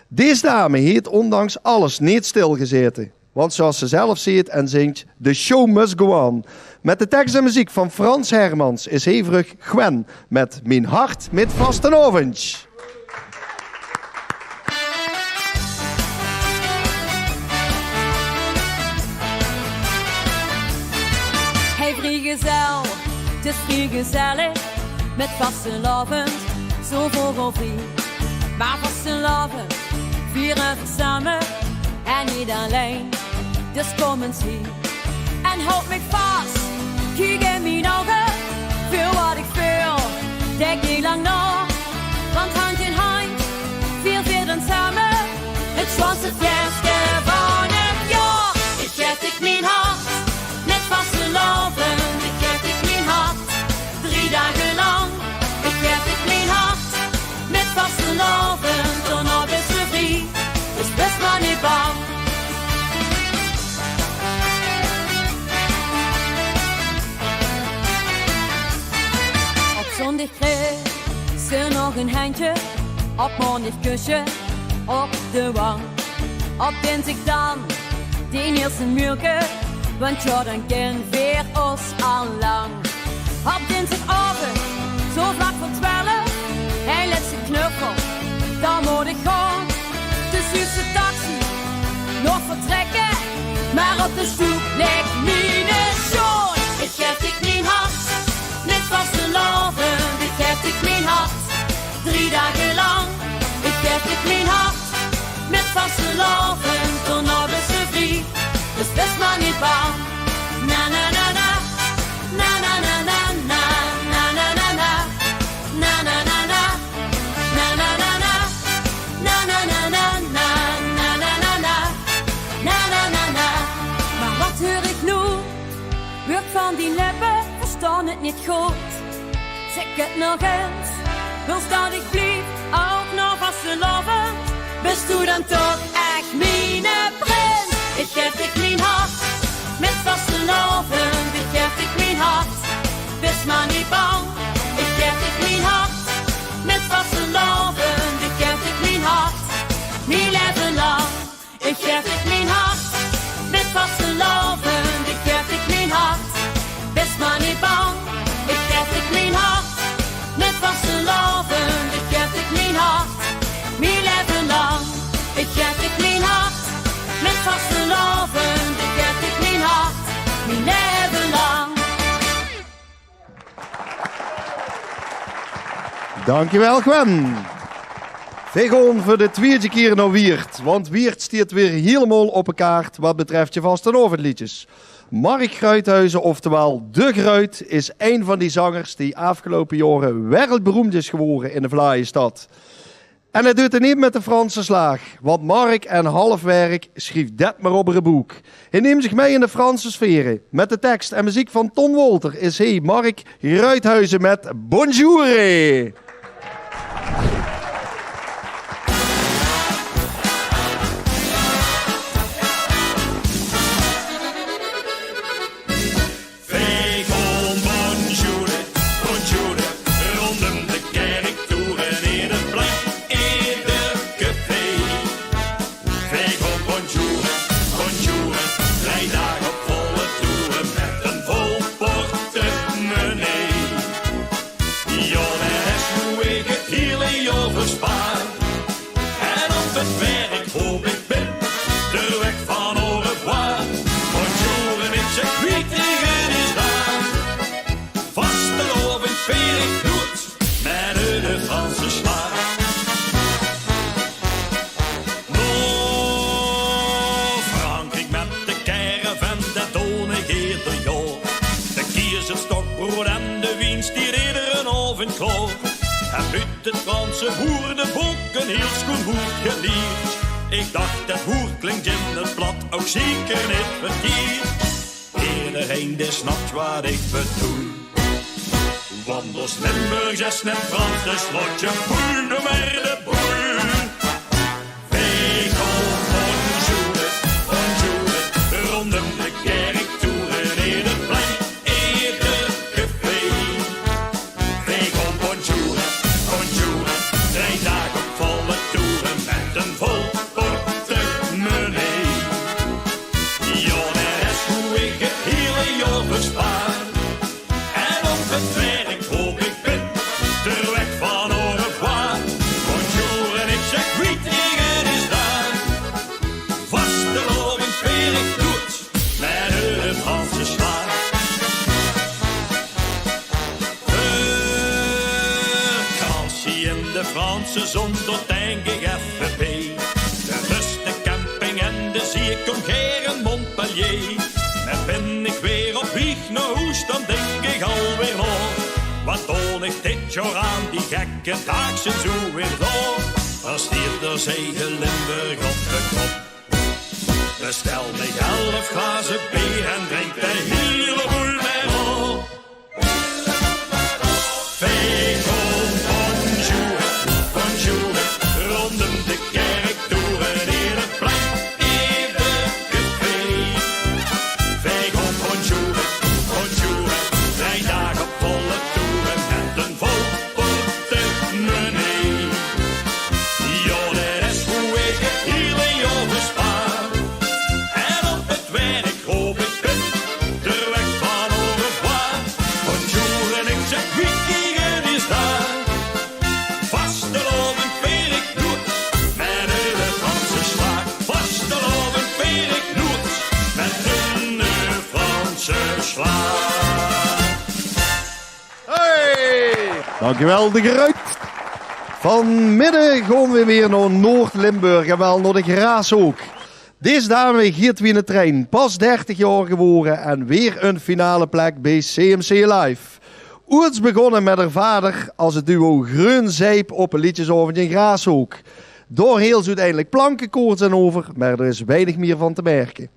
Dees dame heet ondanks alles neet stilgezaete. Want zoeas ze zelf zeet en zingk: the show must go on. Mit de teks en meziek van Frans Hermans is heej vrug Gwen mit Mien hart mit vastelaovend. Hey vriegezel, 't is vriegezellig, mit vastelaovend, zoe vööl vrie. Mer vastelaovend viere veer same en neet allein. Dus kóm ins hie en haoj mich vas. Kiek in mien ouge, veul waat ich veul. Dink neet lang nao, want handj in handj viere veer dan same 't sjoonste fieëske van 't jaor. Ich gaef dich mien hart, mit vastelaovend, ich gaef dich mien hart. Drie daag lang, ich gaef dich mien hart. Mit vastelaovend, daonao bis se vrie. Dus bis mer neet bang. Op zóndig krieg ze nog ein hendje, op maondig kusje op de wang. Op dinsdig dan dien ierste muurke, want jao, dan kinne veer ós al lang. Op dinsdigaovend, zoe vlak veur twelf, ein lètste knuffel, dan mót ich gaon. Dus huurs de taxi, nog vertrèkke, mer op de stoep ligk miene sjoon. Ich gaef dich mien hart, mit vastelaovend, ich gaef dich mien hart. Drie daag lang, ich gaef dich mien hart. Mit vastelaovend, daonao bis se vrie. Dus bis mer neet bang. Na, na, na, na. Na, na, na, na. Na, na, na, na. Na, na, na, na. Na, na, na, na. Na, na, na, na. Na, na, na, na. Na, na, na, na. Mer waat huur ich noe? Wäörd van dien lippe, verstaon 't neet good. Zèk 't nog ins, wils det ich blief, ouch nao vastelaovend? Bis doe dan toch ech miene prins? Ich gaef dich mien hart, mit vastelaovend, ich gaef dich mien hart. Bis mer neet bang, ich gaef dich mien hart, mit vastelaovend, ich gaef dich mien hart. Mien laeve lang. Ich gaef dich mien hart, mit Dankjewel, Gwen. Veer gaon veur de twiede kier nao Wieërt, want Wieërt steet weer hielemaol op de kaart wat betreft je vastelaovendjleedjes. Mark Gruithuizen, oftewel De Gruit, is ein van die zangers die aafgeloupe jaore wereldberoemd is gewore in de Vlaaie stad. En 't duit 't neet mit de Franse slaag, want Mark en Halfwerk sjrief det mer op 'r book. Hae numt zich mei in de Franse sfere. Mit de teks en meziek van Ton Wolter is hae Mark Gruithuizen mit Bonjour. Veer gaon bonjoure, bonjoure, róndum de kèrk toer en in 't plein, in 't café. Veer gaon bonjoure, bonjoure, drei daag op volle toer mit ein vol portemonnee. Jao, det is wie ich 't hiele jaor verspaar. En op 't werk roop ich bin, d'r weg van au revoir. Bonjour en ich zèk: wie kriege is dao. Vastelaovend veer ich noets mit de Franse slaag. Nao Frankriek mit de caravan, det doon ich eder jaor. De kiezer, stokbrood en de wien steet ederen aovend klaor. Höb oet 't Franse woordebook ein hiel sjoen woord gelierd. Ich dach, det woord klink in 't plat ouch zeker neet verkieërd. Ederein dae snap waat ich bedoel. Want ós Limburgs is neet Frans, dus laot je boel, doe mer de boel. Veer gaon bonjoure, bonjoure, róndum de kèrk toer en in 't plein, in 't café. Veer gaon bonjoure, bonjoure, drei daag op volle toer mit ein vol portemonnee. Jao, det is wie ich 't hiele jaor verspaar. En op 't werk roop ich bin, d'r weg van au revoir. Bonjour en ich zèk: wie kriege is dao. Vastelaovend veer ich noets mit de Franse slaag. Vakantie in de Franse zon, dao dink ich effe bie. De rust, de camping en de zee, ich kóm gaer in Montpellier. Mer bin ich weer op waeg nao hoes, dan dink ich alweer nao: waat doon ich dit jaor aan die gekke daag, zeen zoe weer dao. Dao steet d'r zege Limburg op de kop. Bestel mich elf glaze beer en drink de hiele boel mer op. Veer gaon bonjoure, bonjoure, róndum de kèrk toer en in 't plein, in 't café. Veer gaon bonjoure, bonjoure, drei daag op volle toer mit ein vol portemonnee. Jao, det is wie ich 't hiele jaor verspaar. En op 't werk roop ich bin, d'r weg van au revoir. Bonjour en ich zèk: wie kriege is dao. Vastelaovend veer ich noets mit de Franse slaag. Vastelaovend veer ich noets mit de Franse slaag. Hey! Dankjewel, De Gruit. Van midde gaon we weer nao Noord-Limburg en wel nao de Graashook. Dees dame geit wie 'ne trein, pas dertig jaor gewore en weer 'n finaleplek bie C M C Live. Oets begonne mit häör vader es 't duo Greun Zeip op 'n leedjesaovendj in Graashook. Dao heel ze oeteindelik plankekoorts aan euver, mer d'r is weinig mier van te merke.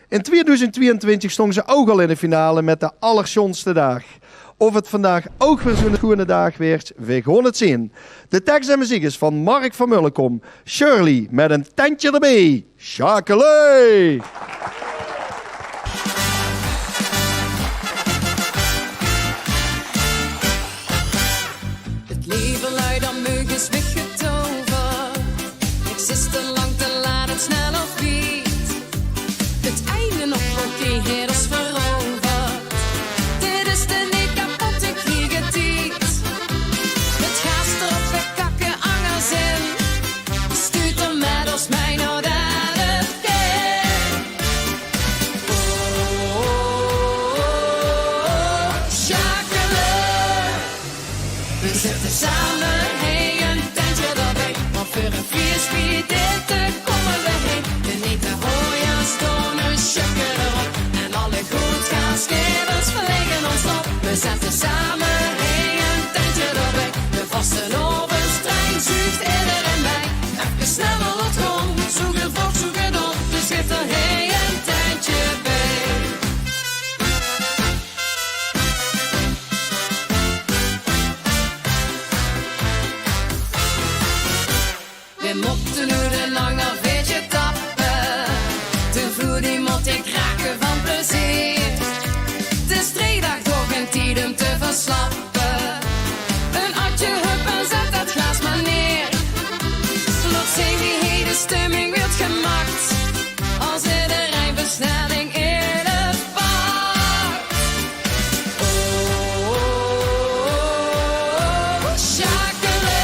In tweeduizend tweeëntwintig stóng ze ouch al in de finale mit De Allersjoonste Daag. Of 't vandaag ouch weer zoe'n sjoeëne daag weurt, veer gaon 't zeen. De teks en meziek is van Mark van Mullekom. Shirley mit 'n tentje d'rbie. Sjakele! 't Leve lui dan meug is weggetoverd. Niks is te lang, te laat, 't snel of wied. 't Einde nog oké, het is veroverd. Dit is de neet kapotte kriege tied. 't Gaas d'rop, veer kakke angers in. Stuut 'r mit os mei nao det 't kin. Oh, sjakele. Veer zitte same Zètte same hei ein tentje d'rbij. De vastelaovendstrein zuugt ederein mei. Efkes snelle laot gaon, zoe gevraogd, zoe gedaon. Dus zèt d'r hei ein tentje bij. Veer mótte noe de langer veetje tappe. De vloer die mót dich krake van plezeer. 't Is driedag, toch gein tied óm te verslappe. Ein atje, hup, en zèt det glaas mer neer. Laot zeen wie hei de stumming wuuert gemaak. Es ederein versnelling in 't pak. Oh, sjakele.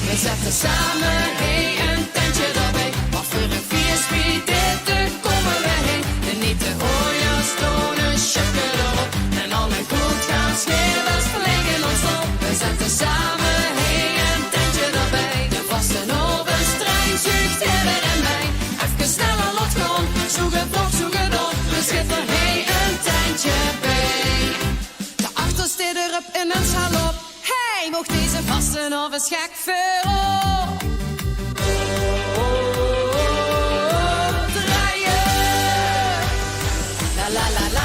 Veer zètte same hei ein tentje d'rbij. Waat veur ein fieës bie dit, dao kómme veer hei. Geneet de oeërs, doon ein sjökske d'rop. En alle goodjaarsgaevers vlege ós op. Veer zètte same hei ein tentje d'rbij. De vastelaovendstrein zuugt ederein mei. Efkes snelle laot gaon, zoe gevraogd, zoe gedaon. Dus zèt d'r hei ein tentje bij. Dao achter steit d'r op in ein salop. Hei, moog deze vastelaovesgek veur ós drejje. La, la, la.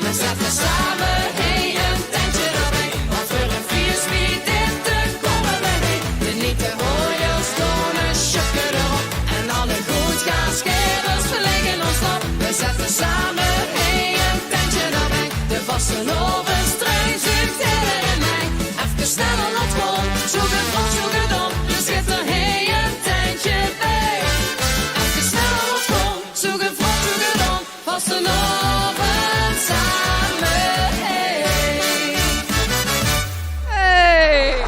Veer zètte same hei ein tentje d'rbij. Waat veur ein fieës bie dit, dao kómme veer hei. Geneet de oeërs, doon ein sjökske d'rop. En alle goodjaarsgaevers vlege ós op. Veer zètte same hei ein tentje d'rbij. De vastelaovendstrein zuugt ederein mei. Efkes snelle laot gaon, zoe gevraogd, zoe gedaon. Dus zèt d'r hei ein tentje bij. Efkes snelle laot gaon, zoe gevraogd, zoe gedaon. Vastelaovend same, hey. Hey.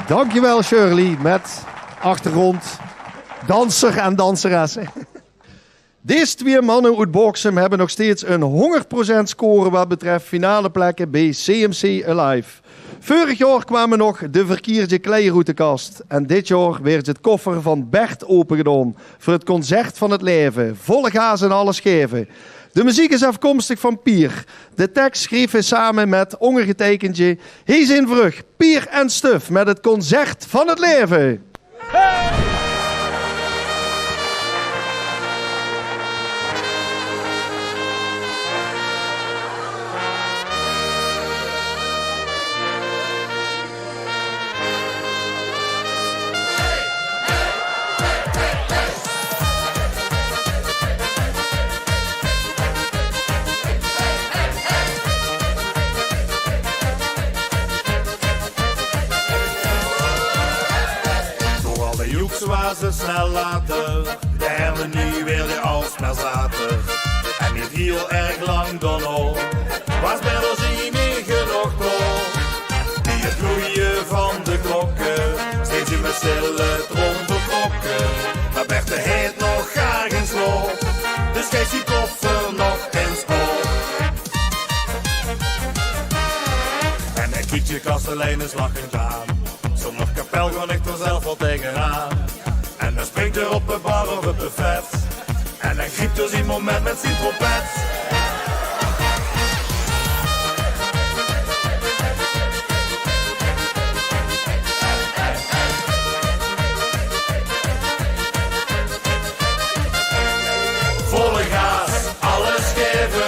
Dankjewel, Shirley, met achtergrond danser en danseresse. Dees twieë manne oet Bauxem höbbe nog steeds ein hóngerd procent score waat betröf finaleplekke bie C M C Alive. Veurig jaor kwame nog de verkierdje kleier oet de kas. En dit jaor waert 't koffer van Bert opegedaon veur 't concert van 't laeve. Volle gaas en alles gaeve. De meziek is aafkomstig van Pier. De teks sjreef hae same mit óngergeteikendje. Hie zeen veur uch Pier en Stuf mit 't concert van 't laeve. Door al de joeks waas 't snel later, de hermenie waerde alsmieë zater. En neet hiel erg lang daonao waas bie ós neet mieë genóg kaor. Bie 't loeie van de klokke zeen ze mit stille troom vertrokke. Mer Bert haet nog gaar gein slaop, dus sjreef hae zien koffer nog ins op. En hae keek de kastelein ins lachend aan. Zónger kapel gaon ich d'r zelf waal taengenaan. En dan springk 'r op de bar of op 't buffet. En dan griep 'r zien moment mit zien trompet. Volle gaas, alles gaeve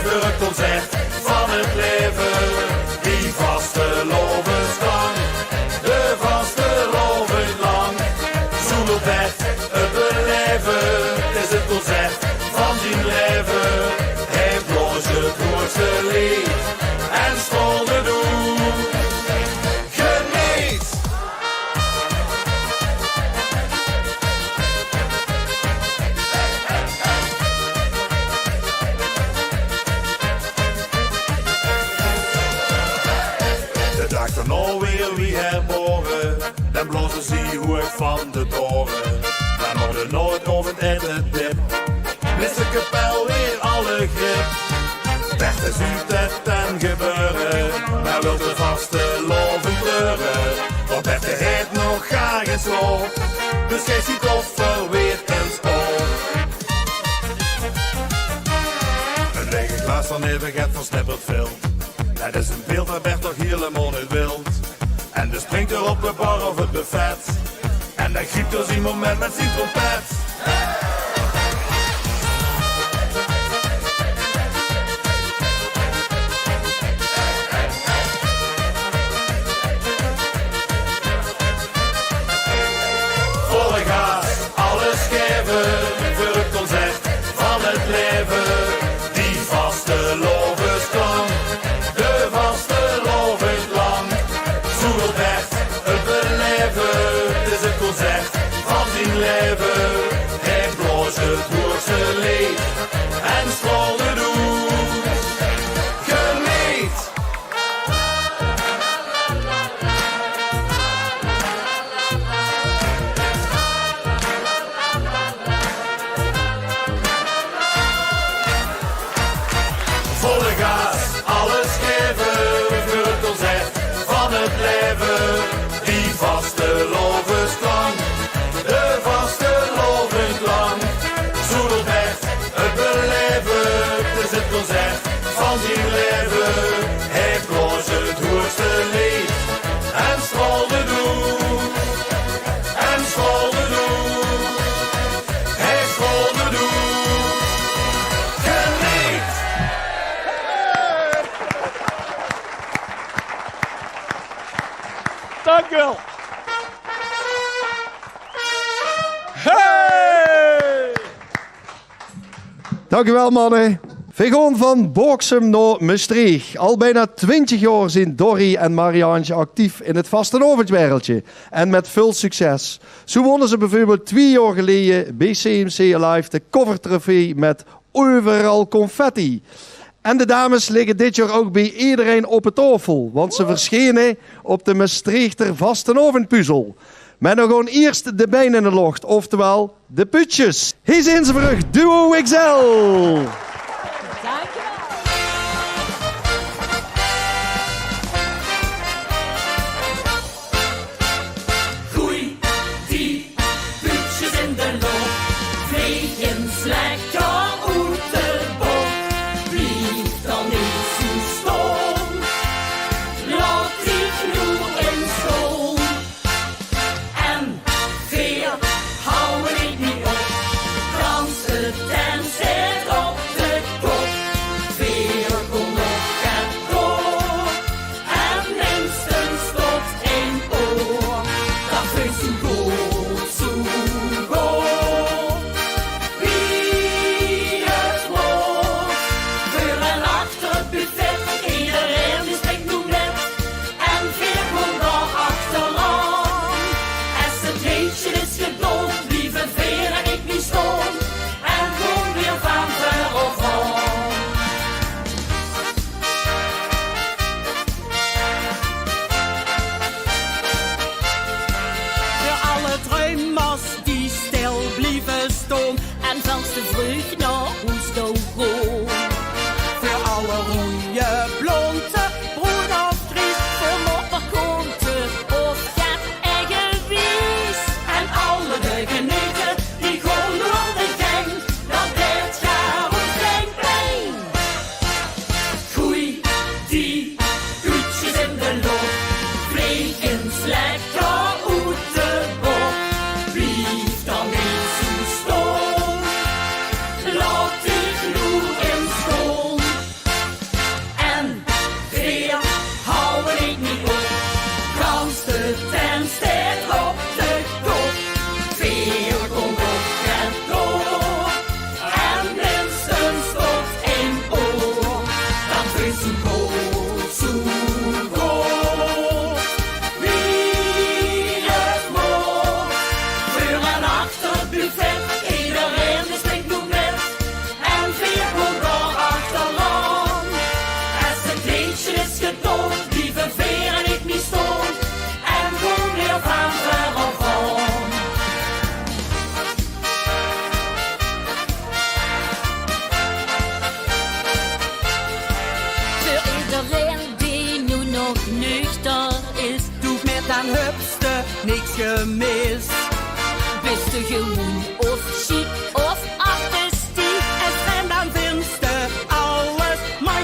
veur 't concert van 't laeve. Bie vastelaovesdrank, de vastelaovend lang. Zoe wilt Bert 't belaeve, 't is 't concert van zien laeve. Hae blaos 't hoegste leed en straolde door. Geneet! De daag daonao weer wie herbore, dan blaoze ze hoeg van de daore. Mer nao de naoaovend-aetedip miste de kapel weer alle grip. Bert zuut 't dan gebeure, mer wilt 'r van Neven get versnipperd vilt. Det is ein beeld, dao waert toch hielemaol neet wild. En dan springt 'r op de bar of 't buffet. En dan griep 'r zien moment mit zien trompet. Volle gaas, alles gaeve veur 't concert van 't laeve. Die vastelaovesklank, de vastelaovend lang. Zoe wilt Bert 't belaeve, 't is 't concert van zien laeve. Hae blaos 't hoegste leed en straolt 't oet. Geneet! Volle gaas, alles gaeve veur 't concert van 't laeve. Die vastelaovesklank, de vastelaovend lang. Zoe wilt Bert 't belaeve, 't is 't concert van zien laeve. Hae blaos 't hoegste leed en straolt 't oet. En straolt 't oet. Hae straolt 't oet. Geneet! Dank u wel. Hey! Dank u wel, manne. Veer gaon van Baoksem nao Mestreech. Al bijna twintig jaor zien Dorrie en Mariantje actief in 't vastelaoveswereldje. En mit väöl succes. Zoe wónne ze beveurbeeld twieë jaor geleje bie C M C Alive de covertrofee mit Euveral Confetti. En de dames ligke dit jaor ouch bie ederein op de taofel, want ze versjene op de Mestreechter Vastelaovendspuzzel. Mer dan gaon ierst de bein in de loch, oftewel de puutsjes. Hie zien ze veur uch, Duo X L. Goei die puutsjes in de loch, vleeg ins lekker oet de bót. Blief dan neet zoe staon, laot die noe ins gaon. En veer hawwe 't neet op, gans de tent steit op de kop. Veer gaon nog get door. En minstens tot ein oor, dat veer zoe good, zoe good wie 't waor. Veur en achter 't buffet, ederein die springt noe mit. En veer gaon dao achterlang. Es 't leedje is gedaon, blieve veer en ich neet staon. En gaon weer van veur aaf aan. Veur alle druimers die stil blieve staon en vels te vreug nao hoes toe gaon. Veur alle roeie blónde, broen of gries, veur mopperkonte of get eigewies. En alle de genete die gaon door de gang, dat deit gaar oet gein pijn. Goei die puutsjes in de loch, vleeg ins lekker oet de bót. Blief dan neet zoe staon, laot dich noe ins gaon. En veer hawwe 't neet op, gans de tent steit op de kop. Veer gaon nog get door. En minstens tot ein oor, dat veer zoe good, zoe good wie 't waor. Veur en achter 't buffet, ederein die springt noe mit. En veer gaon dao achterlang. Es 't leedje is gedaon, blieve veer en ich neet staon. En gaon weer van veur aaf aan. Veur ederein die noe nog nuchter is, doe mit aan hupste niks gemis. Bis te gewoen of sjiek of artistiek, es en dan vinste alles, mer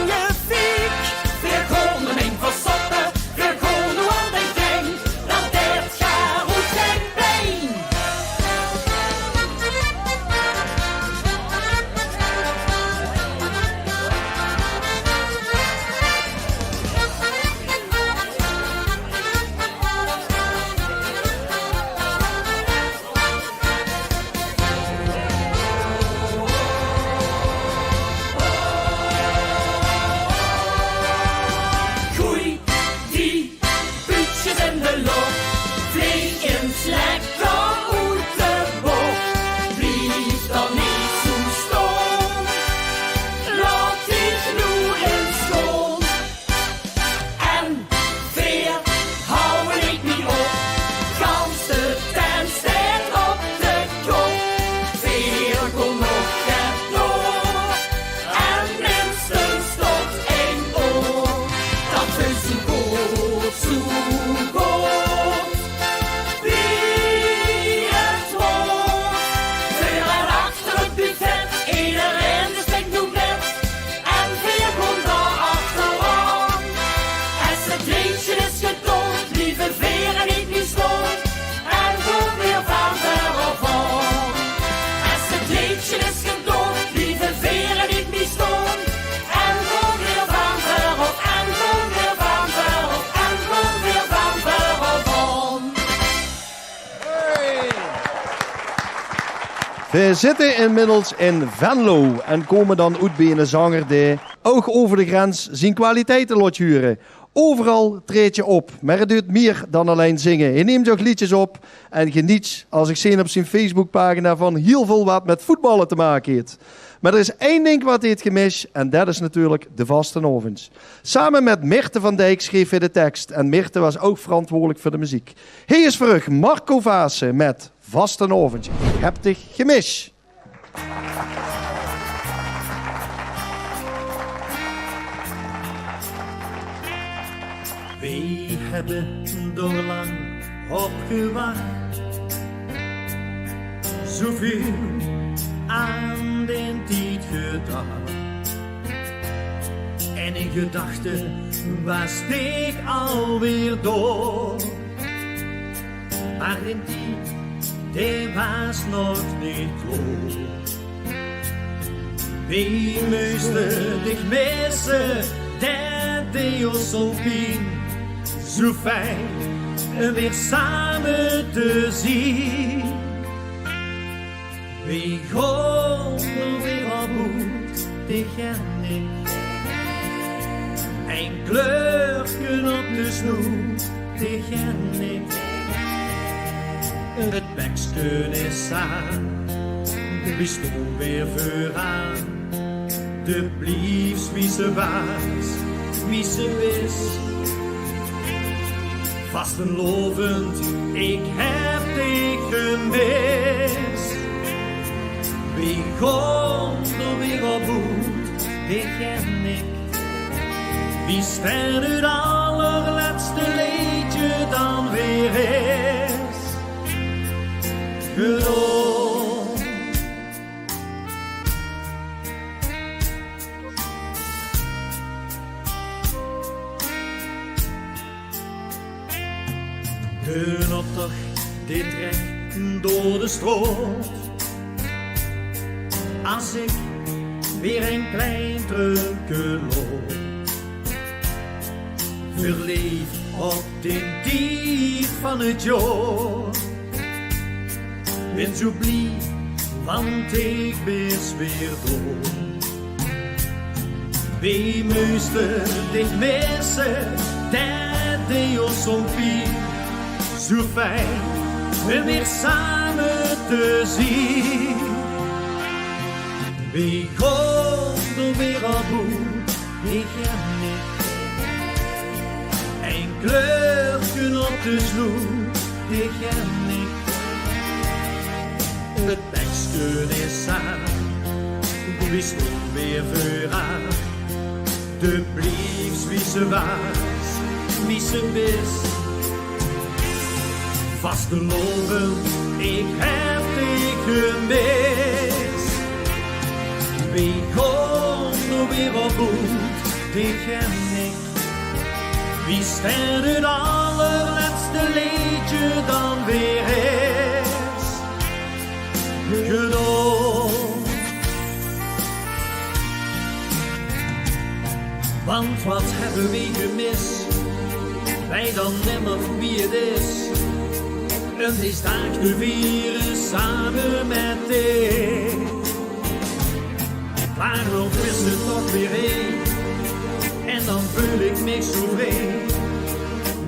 Veer zitte inmiddels in Venlo en kómme dan oet bie eine zanger dae ouch euver de grens zien kwaliteite laot hure. Euveral traedt 'r op, mer 't duit mieë dan allein zinge. Hae nump ouch leedjes op en geneet, es ich zeen op zien Facebookpagina, van hieël väöl waat mit voetballe te make haet. Mer d'r is ein dink waat hae haet gemis en det is natuurlik de vastenaovend. Same mit Mirte van Dijk sjreef hae de teks en Mirte waas ouch verantwoordelik veur de meziek. Hae is veur uch Marco Vaassen mit Vastenaovend, ich höb dich gemis. Weej hebbe d'r lang op gewach, zoeväöl aan d'n tied gedach. En in gedachte waas ich alweer door. Mer d'n tied, dae waas nog neet klaor. Weej móste dich misse, det deej ós zoeväöl pien. Zoe fijn um weer same te zien. Weej gaon d'r weer op oet, dich en ich. Ein kleurke op de snoet, dich en ich. 't Bekske is aan, weej staon weer veuraan. De bliefs wie se waas, wie se bis. Vastenaovend, ich höb dich gemis. Weej gaon d'r weer op oet, dich en ich. Wie steit 't allerlètste leedje dan weer is? Gedaon. D'n optoch dae trèk door de straot. Es ich weer ein klein treuke laot. Verleef op d'n tied van 't jaor. Bin zoe blie, want ich bis weer door. Weej móste dich misse, det deej ós zoeväöl pien. Zoe fijn um weer same te zien. Weej gaon d'r weer op oet, dich en ich. Ein kleurke op de snoet, dich en ich. 't Bekske is aan, weej staon weer veuraan. De bliefs wie se waas, wie se bis. Vastenaovend, ich höb dich gemis. Weej gaon d'r weer op oet, dich en ich. Wie steit 't allerlètste leedje dan weer is? Gedaon. Want waat hebbe weej gemis? Weej dan nimmer wie 't is. Um dees daag te viere same mit dich. Mer noe is 't toch weer hie. En dan veul ich mich zoe vrie.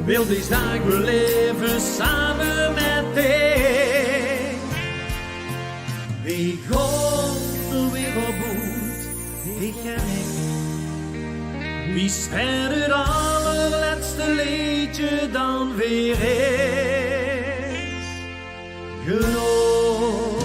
Wil dees daag belaeve same mit dich. Weej gaon d'r weer op oet, dich en ich. Wie steit 't allerlètste leedje dan weer is? Gedaon.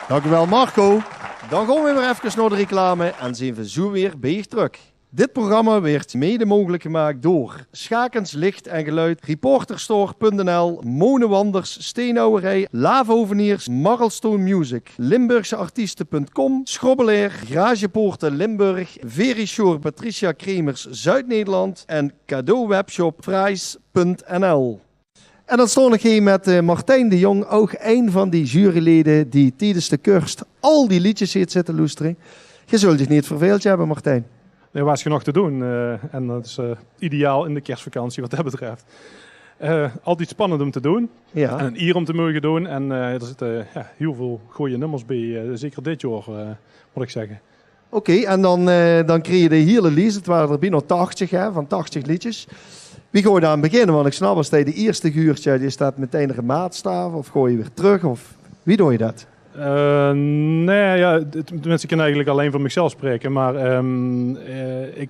Dankjewel, Marco. Dan gaon we weer efkes nao de reclame en zeen we zoe weer bie uch trök. Dit programma weurt mede mogelik gemaak door Schakens Licht en Geluid, Reporterstore punt n l, Mone Wanders, Steenhouwerij, Lava Hoveniers, Marlstone Music, Limburgse Artieste punt com, Schrobbelair, Garagepoorten Limburg, Verisure Patricia Kremers Zuid-Nederland en Cadeau Webshop Fries punt n l. En dan staon ich hie mit, eh, Martijn de Jong, ouch ein van die jurylede die tiedes de kurs al die leedjes haet zitte loestere. Ge zult uch neet verveeld höbbe, Martijn. D'r waas genóg te doon, eh, en dat is, eh, ideaal in de kersvakantie wat dat betröf. Eh, altied spannend óm te doon. Ja. En ein ier óm te moge doon. En, eh, d'r zitte, ja, hiel väöl gooj nummers bie, eh, zeker dit jaor, eh, mót ich zègke. Oké, en dan, eh, dan kriege v'r de hiele lies. 't Ware d'r bienao tachtig, hè, van tachtig leedjes. Wie gaon v'r dao aan beginne? Want ich snap, es se de ierste huurs, ja, is dat metein ein maatstaaf? Of gaon v'r weer trök? Of wie doon v'r dat? Eh, nae, ja, t-, tenminste, ich kin eigelik allein veur mich zelf spraeke, mer, ehm, eh, ich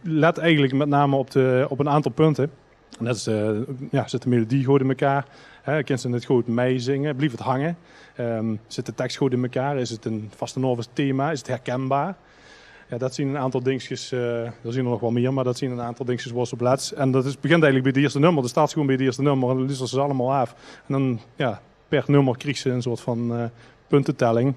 let eigelik mit name op de, op ein aantal punte. En dat is, eh, ja, zit de melodie good in mekaar? Hè, kins se 't good meizinge? Blief 't hange? Ehm, zit de teks good in mekaar? Is 't ein vastelaovesthema? Is 't herkenbaar? Ja, dat zien ein aantal dingskes, eh, d'r zien d'r nog waal mier, mer dat zien ein aantal dingskes wo se op lets. En dat is, begint eigelik bie 't ierste nummer. De start gewoon bie 't ierste nummer en dan luusters se ze allemaol aaf. En dan, ja, per nummer kriegs se ein soort van, eh, puntetelling.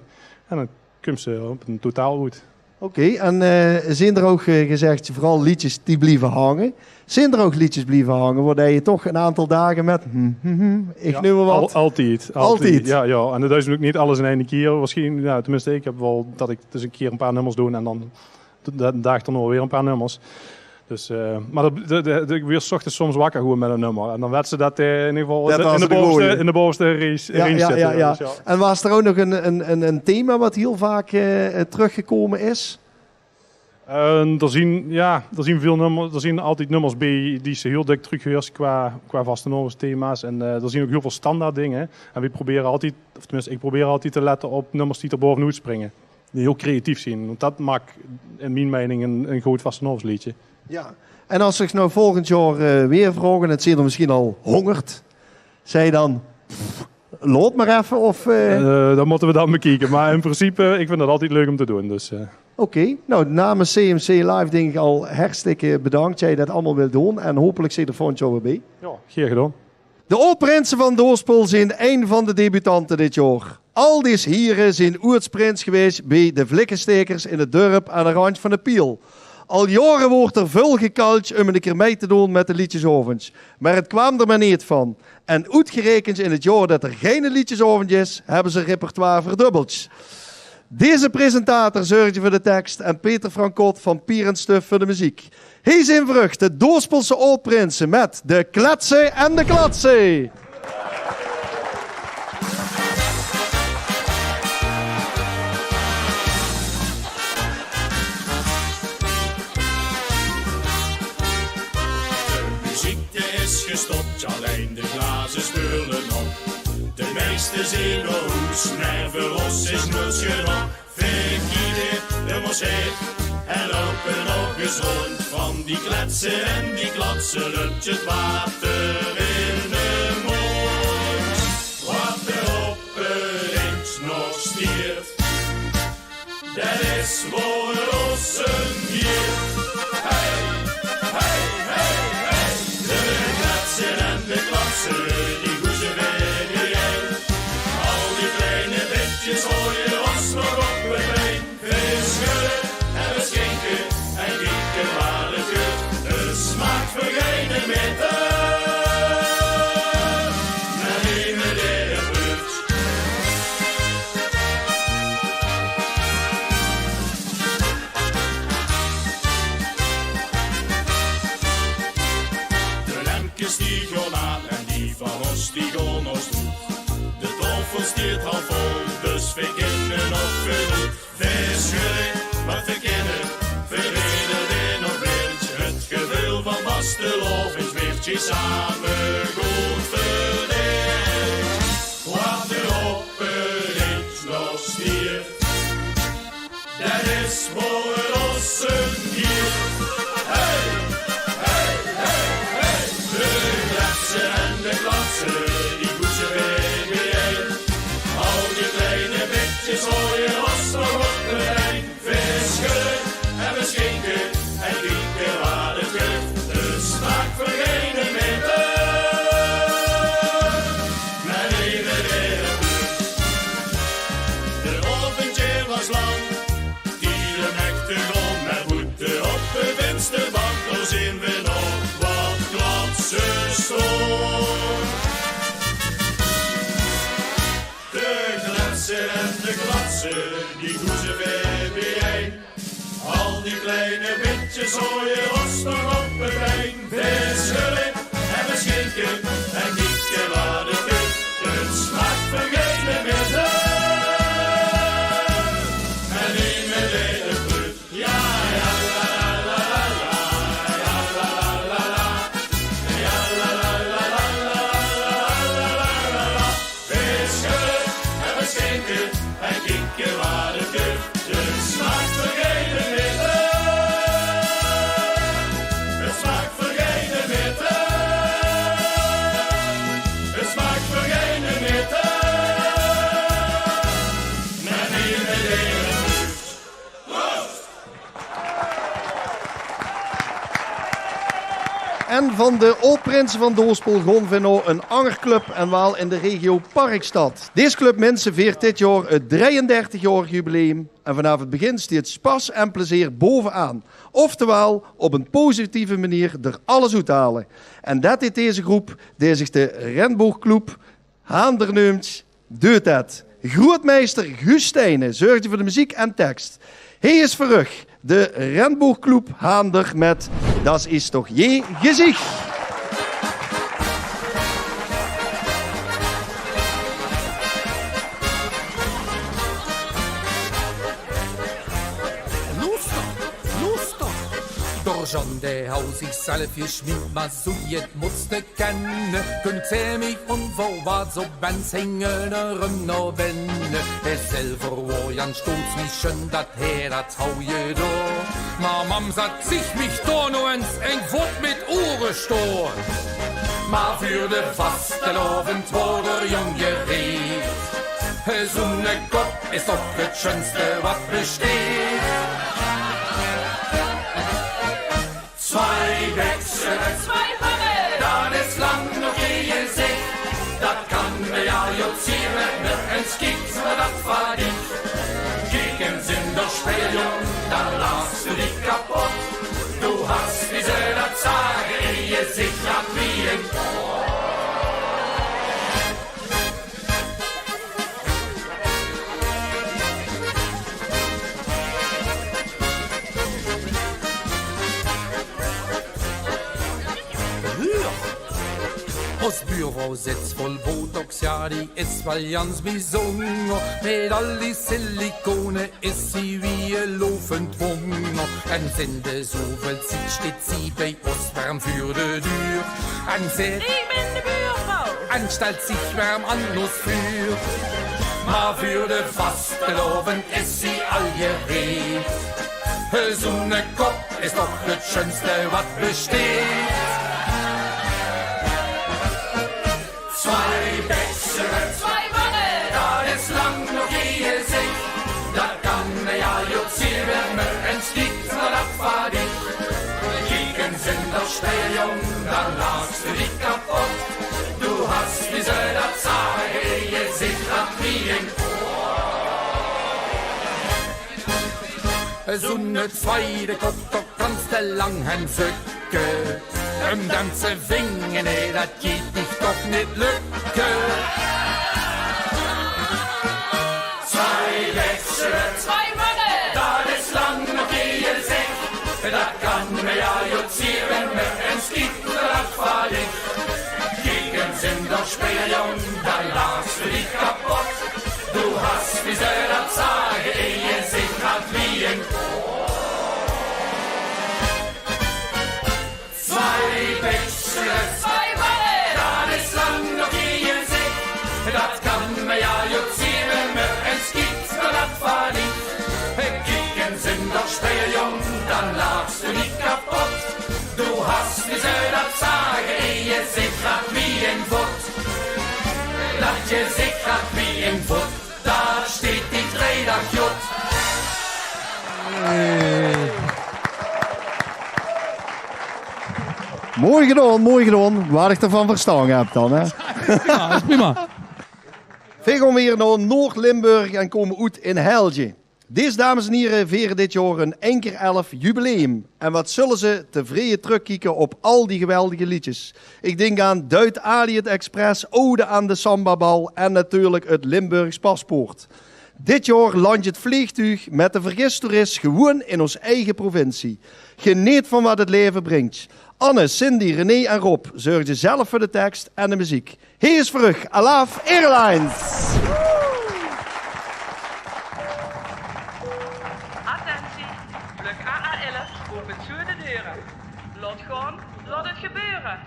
En dan kums se op ein totaal oet. Oké, en, eh, zien d'r ouch, eh, gezag, veural leedjes die blieve hange? Zien d'r ouch leedjes blieve hange, wo dat se toch ein aantal daag mit, hm, hm, hm, ich neum mer wat? Ja, al-, altied, altied. Altied? Ja, ja. En dat is natuurlik neet alles in eine kier. Waarsjienlik, ja, tenminste, ich höb waal dat ich dus ein kier ein paar nummers doon en dan de, de daag daonao weer ein paar nummers. Dus, eh, mer de, de, de, de, ich waer 's ochtends soms wakker gewoon mit ein nummer. En dan wets se dat, eh, in eder geval in de, in de baoveste, in de baoveste range, ja, range zit, ja, ja. En waas d'r ouch nog ein, ein, ein, ein thema wat hiel vaak, eh, trökgekómme is? Eh, d'r zien, ja, d'r zien väöl nummers, d'r zien altied nummers bie die se hiel dök trökhuurs qua, qua vastelaovesthema's. En, eh, d'r zien ouch hiel väöl standaard dinger. En v'r probere altied, of tenminste, ich probeer altied te lette op nummers die d'r baovenoet springe. Die hiel creatief zien. Want dat maak in mien meining ein, ein good vastelaovesleedje. Ja. En es ich noe volgend jaor, eh, weer vraog, en 't zien d'r mesjien al hóngerd, zègk dan, pff, laot mer effe, of, eh? Eh, dat mótte v'r dan bekieke. Mer in principe, ich vinj dat altied leuk óm te doon, dus, eh. Oké. Noe, namens C M C Live dink ich al hartstikke bedank dat se dat allemaol wilt doon. En hopelik zeen v'r dich volgend jaor weer bie. Ja, gaer gedaon. De Aod-prinse van Doospel zien ein van de debutante dit jaor. Aldis Hiere zien oertsprins gewaes bie de Vlikkestekers in 't dörp aan de randj van de Piel. Al jaore woort d'r väöl gekaldj óm ein kier mei te doon mit de leedjesaovendj. Mer 't kwaam d'r mer neet van. En oetgerekendj in 't jaor dat d'r geine leedjesaovendj is, höbbe ze 't repertoire verdubbeld. Deze presentator zörgdje veur de teks en Peter Francot van Pier en Stuf veur de meziek. Hie zien v'r, de Doospelse Aod-prinse mit De Kletse en de Klatse. De meziek, die is gestop, allein de glaze speule nog. De meiste zien nao hoes, mer veur ós is noets genóg. Veer kiere óm ós haer en loupe nog ins róndj. Van die kletse en die klatse löp 't water in de móndj. Wat d'r op 't indj nog stiert, dat is wo 't ós óm giet. Hey, hey, hey, hey. De kletse en de klatse, die hoeze weer bie-ein. Al die kleine bitjes haoje ós nog op de bein. Veer sjödde en veer skinke en kieke waat 't geurt. De smaak vergeet neet mieë. Mer neet mieë de buurt. De lempkes die gaon aan en die van ós die gaon ós toe. De taofel stiet half vol, dus veer kinne nog good. Veer sjödde wat veer kinne, veer rede d'r nog windj. 't Geveul van vastelaovendj weertj same good verdeendj. Wat d'r op 't indj nog stiert, dat is wo 't ós óm giet. Hey, hey, hey, hey. De kletse en de klatse, die hoeze weer bie-ein. Al die kleine bitjes haoje ós nog op de bein. Veer sjödde en veer skinke en kieke waat 't geurt. De smaak vergeet neet mieë. Mer eve weer. De aovendj waas lang, tied óm weg te gaon, mer boete op de vinsterbank, dao zeen veer nog wat klatse staon. De kletse en de klatse, die hoeze weer bie-ein. Die kleine bitjes hooien rosten op het plein. Vis, gulp en beschikken en kieken waar de kut. Het smaakt vergeten met en niet meer de fruit. Ja, ja, la, la, la, la, ja, la, la, la, la, ja, la, la, la, la. Vis, gulp en beschikken en kieken waar de kut. Het smaakt vergeten met en. Het smaakt vergeten met en. Het smaakt vergeten met en. Met en. Proost! En van de Aod-Prinse van Doospel gaon v'r nao 'n anger club en waal in de regio Parkstad. Dees club minse veert dit jaor 't drieëndertigjaorig jubileum en vanaaf 't begin steet spas en plezeer bovenaan. Oftewaal, op 'n positieve meneer d'r alles oet te hale. En det deet deze groep, dae zich de Renboogclub Haander neump, deut det. Groeatmeister Guus Steijnen zörgde veur de meziek en teks. Hie is veur uch de Renboogclub Haander mit Das is doch je Gesicht. Loester, loester. D'r John, dae haw zichzelf gesjminkd, mer zoe jet móts te kenne. Kump hae mich ónverwaarts op ens hinge rum nao binne. Hae zelver waor Jan Stoots, wie sjun dat hae dat haw gedaon. Mer mam zat zich mich dao nog ens ein vot mit oere stoon. Mer veur de vastelaovend waor d'r jóng gereed. Zoe'ne kop is toch 't sjunste wat besteet. Zwei Bäckse, zwei Wange, dat is lang nog gee gezich. Dat kan me al jot ziewe, mer ens kiek mer dat van dich. Kiek ens in d'r spieël, jóng, dan lachs doe dich kapot. Doe has, wie ze dat zage, in je gezicht dat wie ein Huur! Ós buurvrouw zit vol botox, ja, die is waal gans bezónger. Mit al die silicone is zie wie e lopend wónger. En in de zoeväöl tied sjteet zie bie ós werm veur de deur. En zit Ich bin de buurvrouw. En sjtelt zich werm aan ós veur. Mer veur de vastelaovend is zie al gereed. Zoe'ne kop is toch 't sjunste wat besteet. Zwei Bäckse, zwei Wange, dat is lang nog gee gezich. Dat kan me al jot ziewe, mer ens kiek mer dat van dich. Kiek ens in d'r spieël, jóng, dan lachs doe dich kapot. Doe has, wie ze dat zage, in je gezicht dat wie ein Zoe'ne twiede kop, dao kans te lang aan zeuke. Um dan te vinge, nae, dat geit dich toch neet lökke. Zwei Bäckse, zwei Wange, dat is lang nog gee gezich. Dat kan me al jot ziewe, mer ens kiek mer dat van dich. Kiek ens in d'r spieël, jóng, dan lachs doe dich kapot. Doe has, wie ze dat zage, in je gezicht dat wie ein Zwei Bäckse, zwei Wange, dat is lang nog gee gezich. Dat kan me al jot ziewe, mer ens kiek mer dat van dich. Kiek ens in d'r spieël, jóng, dan lachs doe dich kapot. Doe has, wie ze dat zage, in je gezicht dat wie ein vot. Dat gezicht dat wie ein vot. Dao sjteet die drei daag jot. Mooi gedaon, mooi gedaon. Wat ich d'rvan verstange höb dan, hè? Ja, is prima. Veer gaon weer nao Noord-Limburg en kómme oet in Helje. Dees dames en hiere vere dit jaor hun ein kier elf jubileum. En wat zulle ze tevreje trökkieke op al die geweldige leedjes. Ich dink aan Duit Ali 't Express, Ode aan de Sambabal en natuurlik 't Limburgs Paspoort. Dit jaor landj 't vleegtuug mit de Vergis Toerist gewoeën in ós eige provincie. Geneet van wat 't laeve bringtj. Anne, Cindy, René en Rob zörgdje zelf veur de teks en de meziek. Hie is veur uch Alaaf Airlines. Attentie, vlug A A elf opent zoeë de deure. Laot gaon, laot 't gebeure.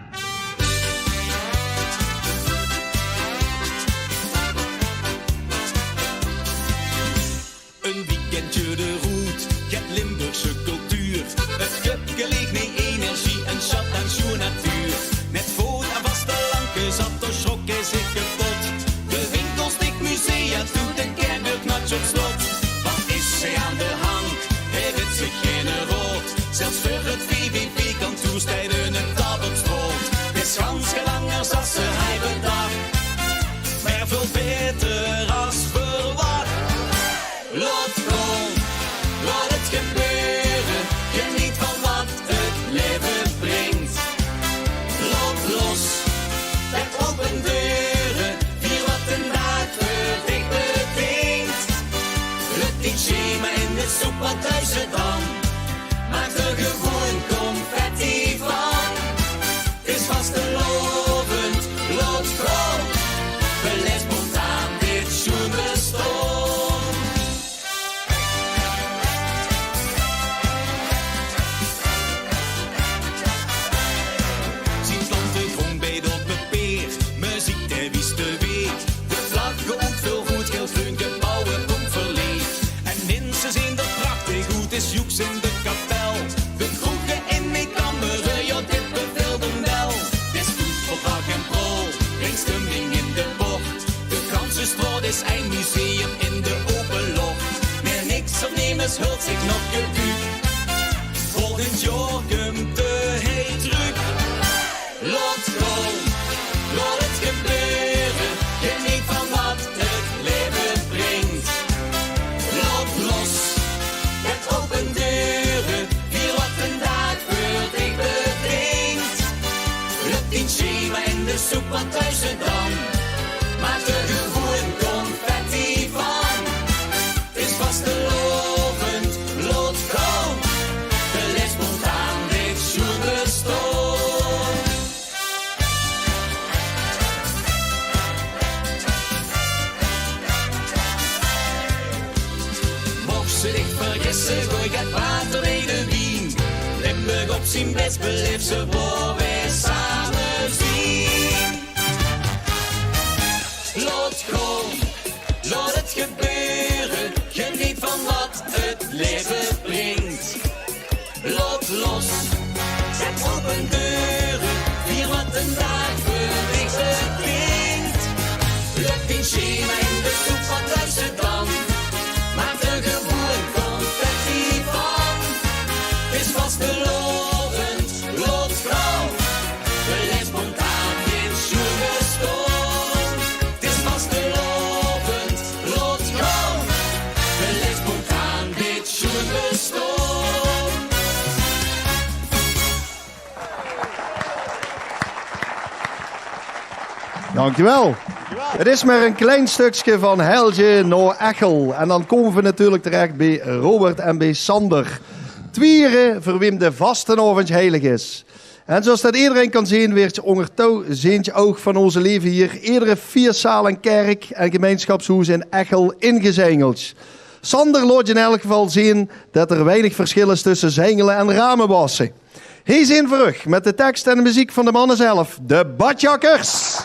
Ein weekendje de roet, get Limburgse cultuur. 't Köpke leeg, nee energie, ein sjat aan sjoeën natuur. Mit voot aan vastelandj gezat, dao sjrok hae zich kepot. De winkels dich, musea toe, de kèrk knatj op slot. Wat is hie aan de hank? Hae wit zich geine raod. Zelfs veur 't V V V-kantoor steit 'n tabeltstraot. 't Is gans get angers as hae bedach, mer väöl baeter as verwach. Laot gaon, laot 't gebeure, geneet van wat 't laeve bringtj. Laot los, trèk ope deure, vier wat d'n daag veur dich beteekentj. Lök dien schema in de soep, wat duis se dan? Maak d'r gewoeën confetti van. 't Is vastelaovendj, laot gaon. Belaef spontaan dit sjoeën bestaon. Zien tante Gronk bèt op 't peer, meziek dae wies de weeg. De vlag geoefend, roeëd, geel, greun, gebouwe kómme verleeg. En minse zeen d'r prachtig oet, is joeks in de kapel. De kroege in mien kamere, jao, dit bevèltj 'm wel. 't Is oet veur pracht en praol, bringtj stemming in de bocht. De ganse straot is ein museum in de ope loch. Mer niks of nemes höltj zich nog geduuk. Volgendj jaor kumtj hae trök. Laot gaon, laot 't gebeure, geneet van wat 't laeve bringtj. Laot los, trèk ope deure, vier wat d'n daag veur dich beteekentj. Lök dien schema in de soep, wat duis se dan? Maak d'r gewoeën confetti van. 't Is vastelaovendj, laot gaon. Belaef spontaan dit sjoeën bestaon. Mochs se dich vergisse, gooi get water bie de wien. Limburg op zien bès belaefs se, wo veer same zien. Laot gaon, laot 't gebeure, geneet van wat 't laeve bringtj. Laot los, trèk ope deure, vier wat d'n daag veur dich beteekentj. Lök dien schema in de soep, wat duis se dan? Maak d'r gewoeën confetti van. 't Is vastelaovendj, laot gaon. Belaef spontaan dit sjoeën bestaon. 't Is vastelaovendj, laot gaon. Belaef spontaan dit sjoeën bestaon. Dankjewel. 't Is mer ein klein stökske van Helje nao Echel. En dan kómme veer natuurlik terech bie Robert en bie Sander. Twieë hiere veur wem de vastelaovendj heilig is. En zoeas det ederein kan zeen, weertj ónger touw zeentj oug van ózze leve hier edere fieëszaal en kèrk en gemeinsjapshoes in Echel ingezeingeld. Sander laotj in elk geval zeen det d'r weinig versjil is tösse zeingele en rame wasse. Hie zeen veer uch mit de teks en de meziek van de manne zelf, de Badjakkers.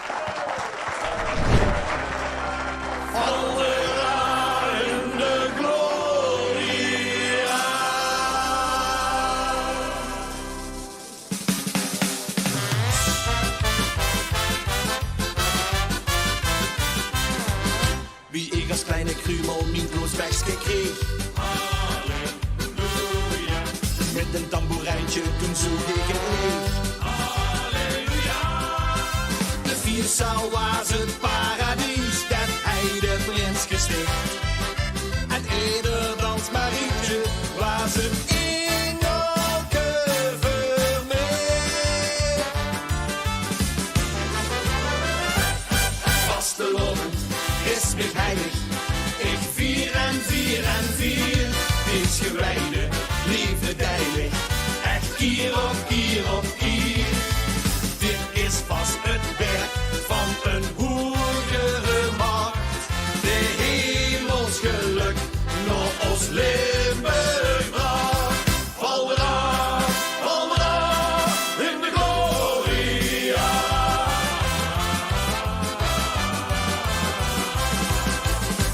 Wie ich as kleine krumel mien bloos bekske kreeg. Halleluja. Mit ein tamboerijntje, toen zoog ich 't leech. Halleluja. De fieëszaal waas 't paradies, det hei de prins gesticht. En eder dansmarietje waas ein ingelke veur mich. Vastelaovendj is mich heilig. Ich vier Beide leefde deilig, ech kier op kier op kier. Dit is pas 't werk van 'n hoegere macht. De hemels gelök nao ós Limburg brach. Val d'raaf, val d'raaf, in de gloria.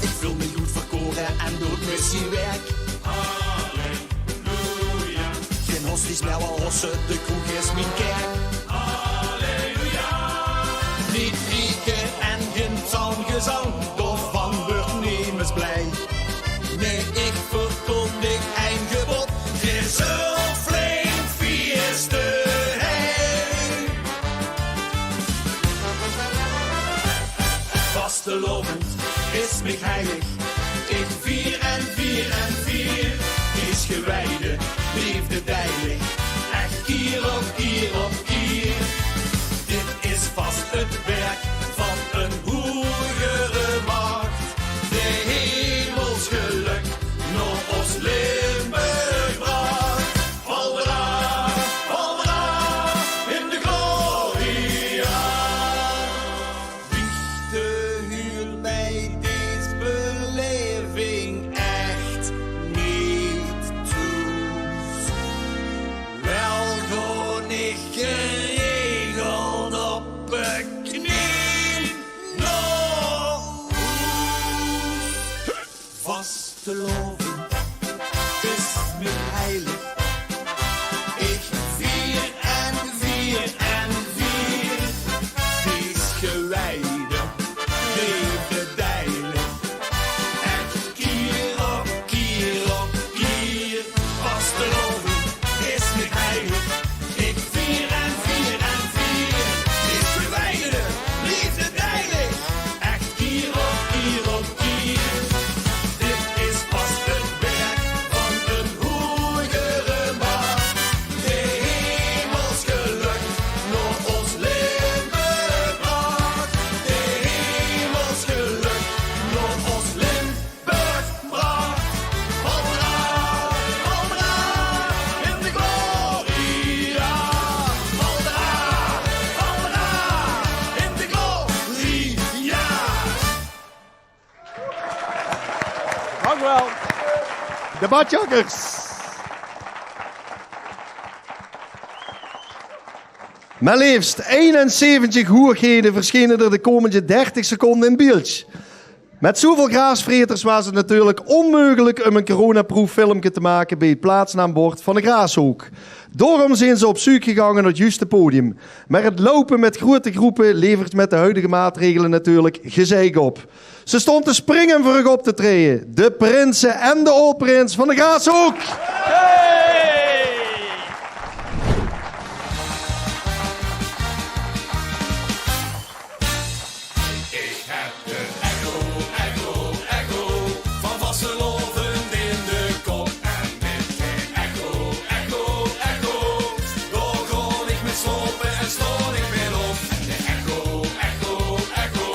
Ich veul mich good verkore en doon missie werk. Halleluja. Gein hosties mieë, waal hosse, de kroeg is mien kerk. Halleluja. Neet rieke en gein zaanggezaang, daovan wuuert nemes blij. Nae, ich verkondig ein gebod, geer zult flink fieste, hey. Vastelaovend is mich heilig. Ich vier en vier en vier. Is gewijde leefde deilig, ech kier op kier op kier. Dit is pas 't werk van 'n hoegere macht. De hemels gelök nao ós Limburg brach. Val d'raaf, val d'raaf, in de gloria. Biechte huurt bij dees beleving echt neet toe. Wel gaon ich geregeld op de knie nao hoes. Vastelaovend is mich heilig. Ich vier en vier en vier. Dees gewijde leefde deilig, ech kier op kier op kier. Vastelaovend is mich heilig. Ich vier en vier en vier. Is gewijde leefde deilig, ech kier op kier op kier. Dit is pas 't werk van 'n hoegere macht. De hemels gelök nao ós Limburg brach. De hemels gelök nao ós Limburg brach. Val d'raaf, val d'raaf, in de gloria. Val d'raaf, val d'raaf, in de gloria. Dank u wel. De Badjakkers. Mer leefs einenzeventig hoeëgheden versjene d'r de kómmende dertig seconde in beeld. Mit zoeväöl graasvraeters waas 't natuurlik ónmeugelik um ein coronaproef filmke te make bie 't plaatsnaambord van de Graashook. Daorum zeen ze op zeuk gegange nao 't juuste podium. Mer 't loupe mit groeëte gróppe levert mit de huidige maatregele natuurlik gezeik op. Ze stónge te springe um veur uch op te traeje. De prinse en de aod-prins van de Graashook. Ich höb de echo, echo, echo van vastelaovend in de kop. En mit de echo, echo, echo, dao gaon ich mit slaope en staon ich weer op. En de echo, echo, echo,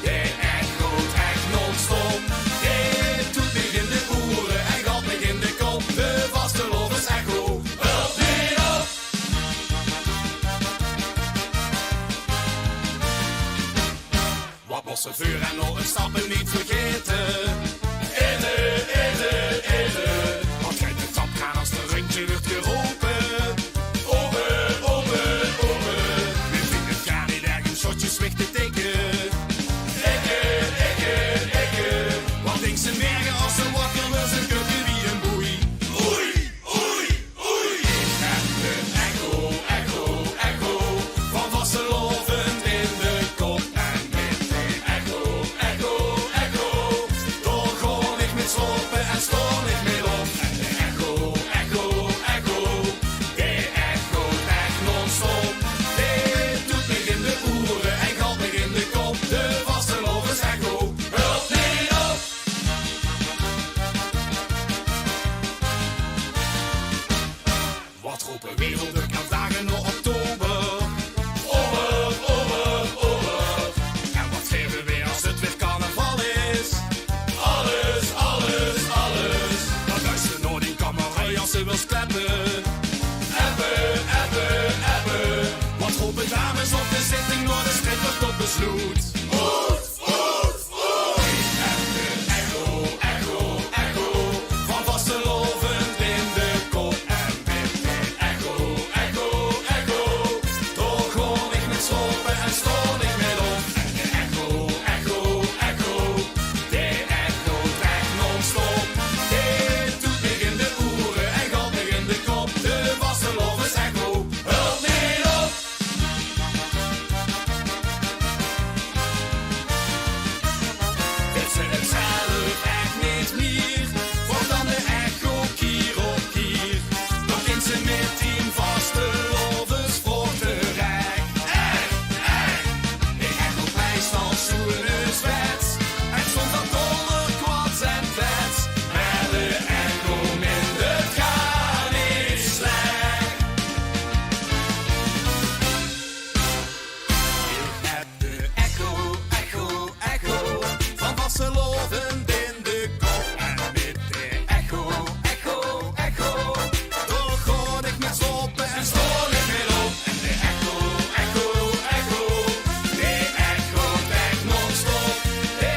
dae echoot ech non-stop. Dae toet mich in de oere en galt mich in de kop. De vastelaovesecho, help mich op. Wat mós se veur en nao 't stappe neet vergaete? Aete, aete, aete. Want geer höb de tap gaar es d'r rundje wuuert gerope. Ope, ope, ope. Veer vinge 't gaar neet erg um shotjes weg te tikke. Ikke, ikke, ikke. Wat dinks se merge es se wakker weurs? Ein köpke wie ein boei. Oei, oei, oei. Ich höb de echo, echo, echo van vastelaovend in de kop. En mit de echo, echo, echo, dao Sloet. Oet, oet, oet. Ich höb de echo, echo, echo van vastelaovend in de kop. En mit de echo, echo, echo, dao gaon ich mit slaope en staon ich mit op. En de echo, echo, echo, dae echo trèk non-stop. Dae doet mich in de oere en geit mich in de kop. De vastelaovesecho, hèlt neet op. Wits se 't zelf ech neet mier, vraog dan de echo kier op kier. Dan kins se mit dien vastelaovesvraog terech. Ech, ech, ich höb ouch meistal zoe'n zwets. En soms dan dónger, kwats en klets. Mer de echo mindert gaar neet slech. Ich höb de echo, echo, echo van vastelaovend in de kop. En mit de echo, echo, echo, dao gaon ich mit slaope en staon ich mit op. En de echo, echo, echo, de echo trèk non-stop. Dae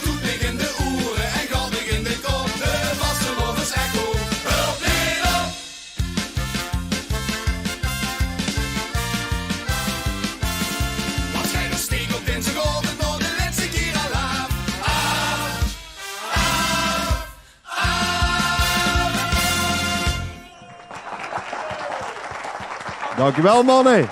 doet mich in de oere en geit mich in de kop. De vastelaovesecho, hèlt neet op. Wat geit d'r steek op dinsdigaovend nog de lètste kier alaaf? Alaaf, alaaf. Dankjewel, manne.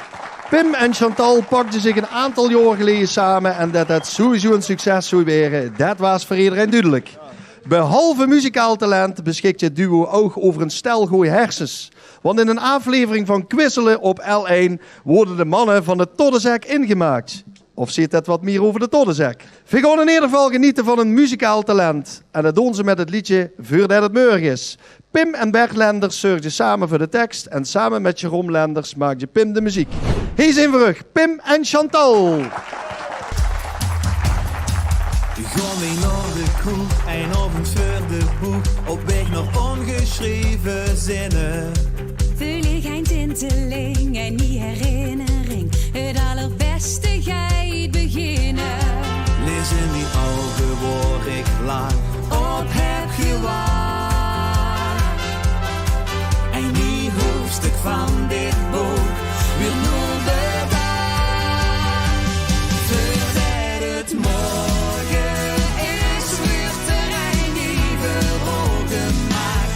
Pim en Chantal pakde zich 'n aantal jaor geleje same en det det sowieso 'n succes zou waere, det waas veur ederein dudelik. Behalve muzikaal talent beschikt 't duo ouch euver 'n stel gooj hersens. Want in 'n aaflevering van Quizzele op L1 woorte de manne van de Toddezek ingemaak. Of zaet det get mier euver de Toddezek? Veer gaon in eder geval geniete van hun muzikaal talent. En det doon ze mit 't leedje Veurdet 't Mörge is. Pim en Bert Lenders zörgde same veur de teks en same mit Jérôme Lenders maakde Pim de meziek. Hie zeen veer trök, Pim en Chantal. Gaon weej nao de kroeg, ein aovend veur de boeg, op waeg nao óngesjreve zinne. Veul ich ein tinteling, ein nuuj herinnering, 't allerbèste geit beginne. Lees in dien ouge waor ich lang op höb gewach. Ein nuuj hoofdstuk van dit book wuurt noe bedach. Veurdet 't mörge is, wuurt d'r ein nuuj verhaol gemaak.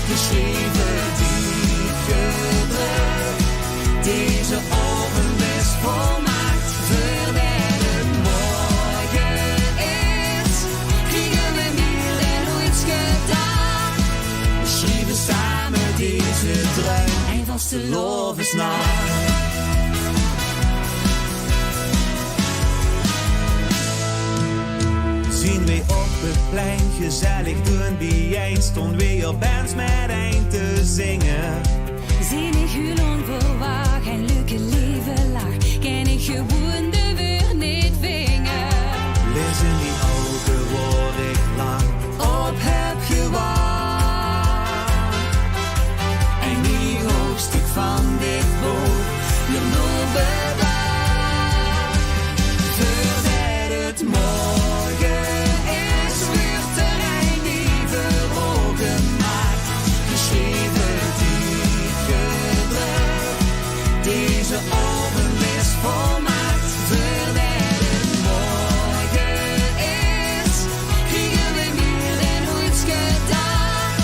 Gesjreve, diep gedrök. Deze aovend is volmaak. Veurdet 't mörge is, kriege we mier dan oets gedach. Sjrieve same deze druim. Ein vastelaovesnach. Zien weej op 't plein gezellig doon biejein, staon weej op ins mitein te zinge. Zeen ich hiel ónverwach ein leuke lieve lach, kin ich gewoen de wäörd neet vinge. Lees in dien ouge waor ich lang op höb gewach. Ein nuuj hoofdstuk van dit book, wuurt noe bedach. Veurdet 't mörge is, wuurt d'r ein nuuj verhaol gemaak. Gesjreve, diep gedrök. Deze aovend is volmaak. Veurdet 't mörge is, kriege we mier dan oets gedach.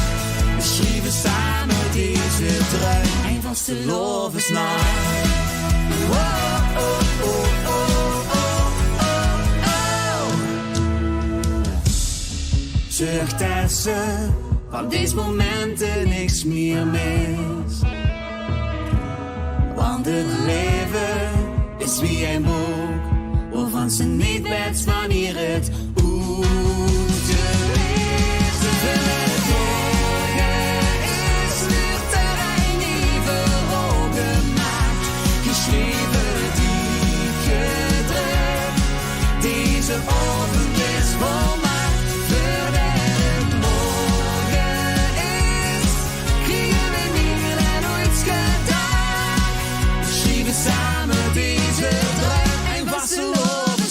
Sjrieve same deze druim. Ein vastelaovesnach. Wow, oh, oh. Zörg det se van dees momente niks mier mis. Want 't laeve is wie ein book, wovan se neet wits wannier 't oet te laeze. Veurdet 't mörge is, wuurt d'r ein nuuj verhaol gemaak. Gesjreve, diep gedrök. Deze aovend is volmaak. Veurdet 't mörge is, kriege we mier dan oets gedach. Sjrieve same deze druim. Ein vastelaovesnach.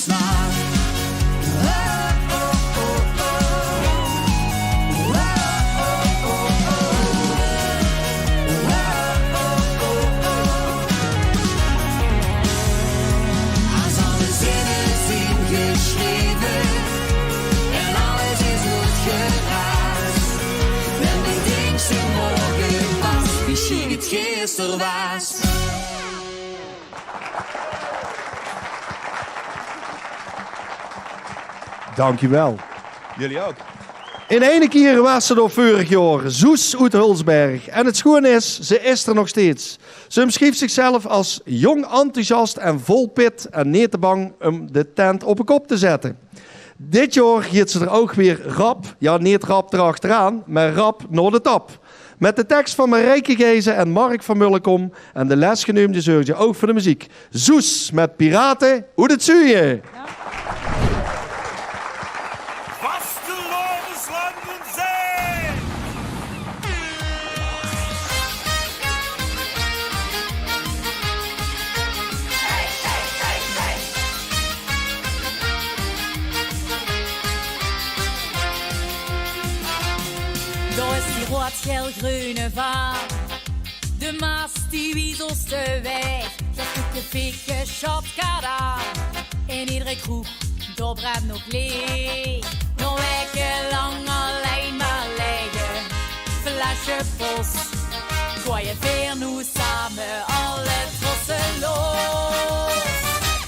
Is er waas. Dankjewel. Jullie ook. In eine kier waas ze d'r veurig jaor, Zoes oet Hulsberg. En het sjoen is, ze is er nog steeds. Ze omschrieft zichzelf als jong, enthousiast en vol pit en neet te bang om de tent op de kop te zetten. Dit jaor giet ze er ook weer rap, ja, neet rap erachteraan, maar rap naar de tap. Met de tekst van Marijke Gijzen en Mark van Mullekom en de lesgeneumde Surge ook voor de muziek. Zoes met Piraten oet het Zuien. Vastelaovesland in Zuien. Dao is die roead-gael-greune vaan. De Maas die wiezelt de waeg. Get dikke fikke sjat kadaar. In iedere kroeg, dao brent nog leeg. Nao waeke lang allein maar lege flesje pos. Goeie veer noe same alle trosse los.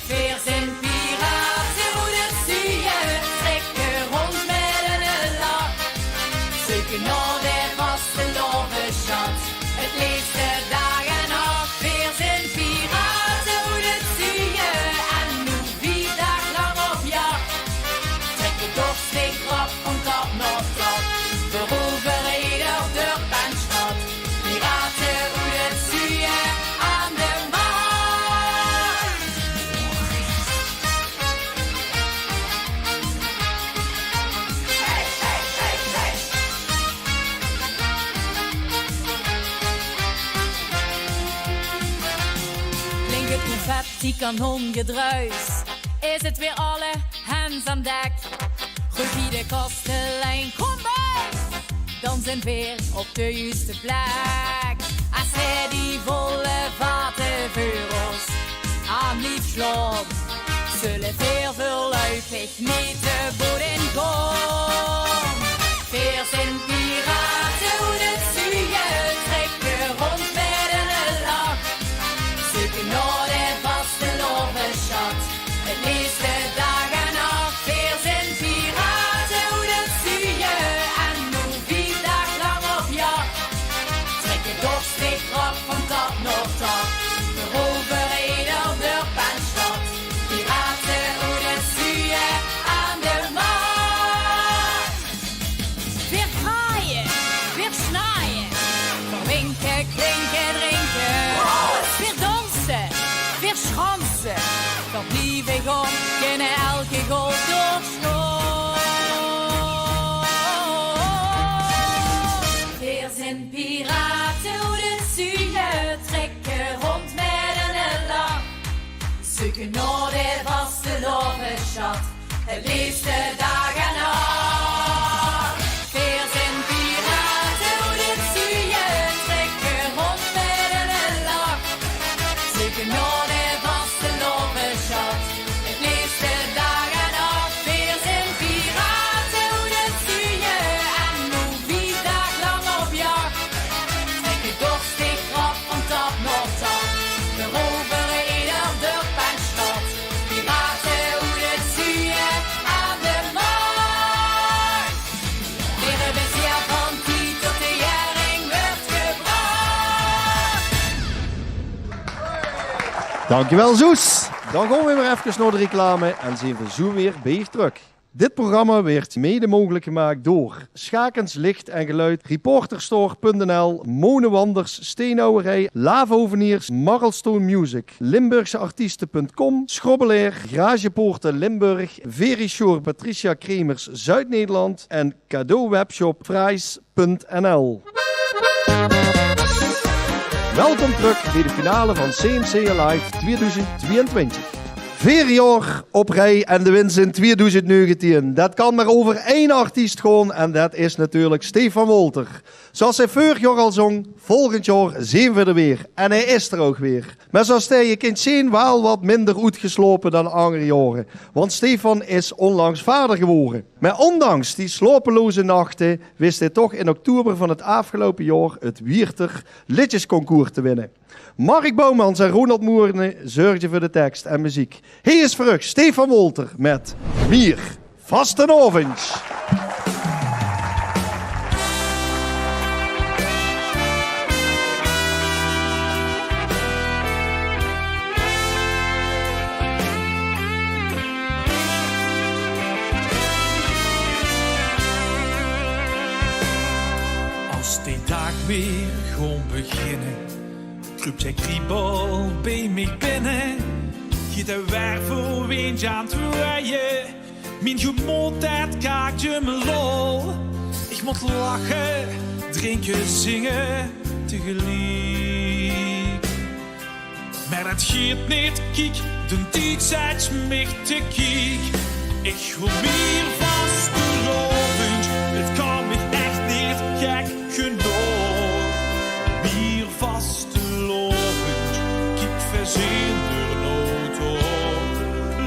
Veer zeen pirate oet 't zuie, trekke rond mèt 'ne lach. Zeuke nao de vastelaovessjat, 't leefste daag en nach. Veer zeen pirate oet 't zuie en noe vief daag lang op jach. Trekke dorste grap van tap nao tap, verovere eder dörp en sjtad. Pirate oet 't zuie aan de macht. Klink 't confetti-kanongedruis, is 't weer alle hens aan dek. Roep ie de kastelein: kom bij! Dan zeen veer op de juuste plek. Es hae die volle vate veur os aan blief sjlaon, zulle veer veurluipig neet de boot in goon. Veer zeen pirate oet 't zuie, trekke rond mèt 'ne lach. Zeuke nao de vastelaovessjat, 't leefste daag en nach. Veer zeen pirate oet 't zuie en noe vief daag lang op jach. Trekke dorste grap van tap nao tap, verovere eder dörp en sjtad. Pirate oet 't zuie aan de macht. Veer graaie, veer snaaie, veer winke, klinke, drinke. Veer danse, veer sjranse, veer blieve gaon, kinne elke golf doorsjlaon. Veer zeen pirate oet 't zuie, trekke rond mèt 'ne lach. Zeuke nao de vastelaovessjat, 't leefste daag en nach. Veer zeen pirate oet 't zuie, trekke rond mèt 'ne lach. Zeuke nao de vastelaovessjat, 't leefste daag en nach. Veer zeen pirate oet 't zuie en noe vief daag lang op jach. Trekke dorste grap van tap nao tap, verovere eder dörp en sjtad. Pirate oet 't zuie aan de macht. Veer höbbe zeer van tied tot de jaering weurt gebrach. Dankjewel, Zoes. Dan gaon we weer efkes nao de reclame en zeen we zoe weer bij uch trök. Dit programma weurt mede mogelijk gemaakt door Schakens Licht en Geluid, Reporterstore punt n l, Monewanders, Steenhouwerij, Lava Hoveniers, Marlstone Music, Limburgse Artiesten punt com, Schrobbelair, Garagepoorten Limburg, Verisure Patricia Kremers Zuid-Nederland en Cadeau Webshop Fries punt n l. Welkom trök bij de finale van C M C Alive tweeduizend tweeëntwintig. Veer jaor op rij en de wins in tweedoezend negentien. Det kan mer euver ein artiest gaon en det is natuurlik Stefan Wolter. Zoeas hae veurig jaor al zóng, volgend jaor zeen v'r d'r weer. En hae is d'r ouch weer. Mer zoeas geer kint zeen, waal get minder oetgeslaope dan anger jaore. Want Stefan is ónlangs vader gewore. Mer óndanks die slaopeloze nachte wis hae toch in oktober van 't aafgeloupe jaor 't Wieërter Leedjesconcours te winne. Mark Boumans en Ronald Moorne zörgde veur de teks en meziek. Hie is veur uch Stefan Wolter mit Mier vastelaovendj. As die daag weer gaon beginne, kruup de kriebel bie mich binne. Giet de wervelwindj aan 't weie. Mien gemood, det kaakt me lol. Ich mót lache, drinke, zinge tegeliek. Mer det giet neet, kiek, den tied zèt mich te kiek. Ich wil mier vastelaovendj, 't kan mich ech neet gek genóg. Mier vastelaovendj, kiek, veer zeen d'r noe toch.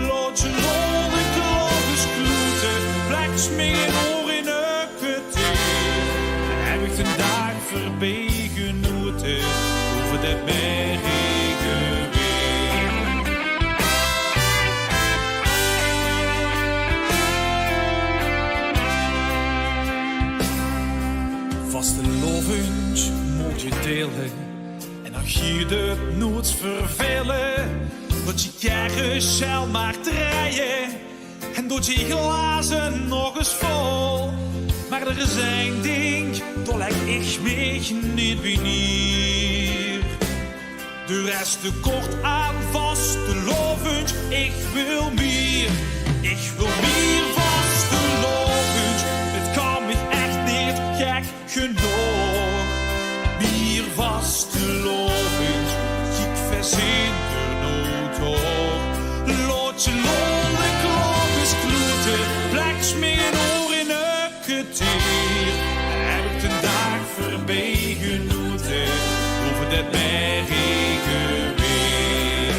Laot de lol de klok ens kloete, bleks mich ein oor in 't kwarteer. Dan höb ich den daag veurbie genote, hoof det mer gein weer. Vastelaovendj mót geer deile en dan giet 't noeats vervele. Laot de karossel mer drejje en doot die glaze nog ens vol. Mer d'r is ein dink, dao lèk ich mich neet bie nier. De res te kort aan vastelaovendj, ich wil mier. Ich wil mier vastelaovendj, 't kan mich ech neet gek genóg. Mier vastelaovendj, kiek, veer zeen d'r noe toch. Laot de lol de klok ens kloete, bleks mich ein oor in 't kwarteer. Dan höb ich den daag veurbie genote, hoof det mer gein weer.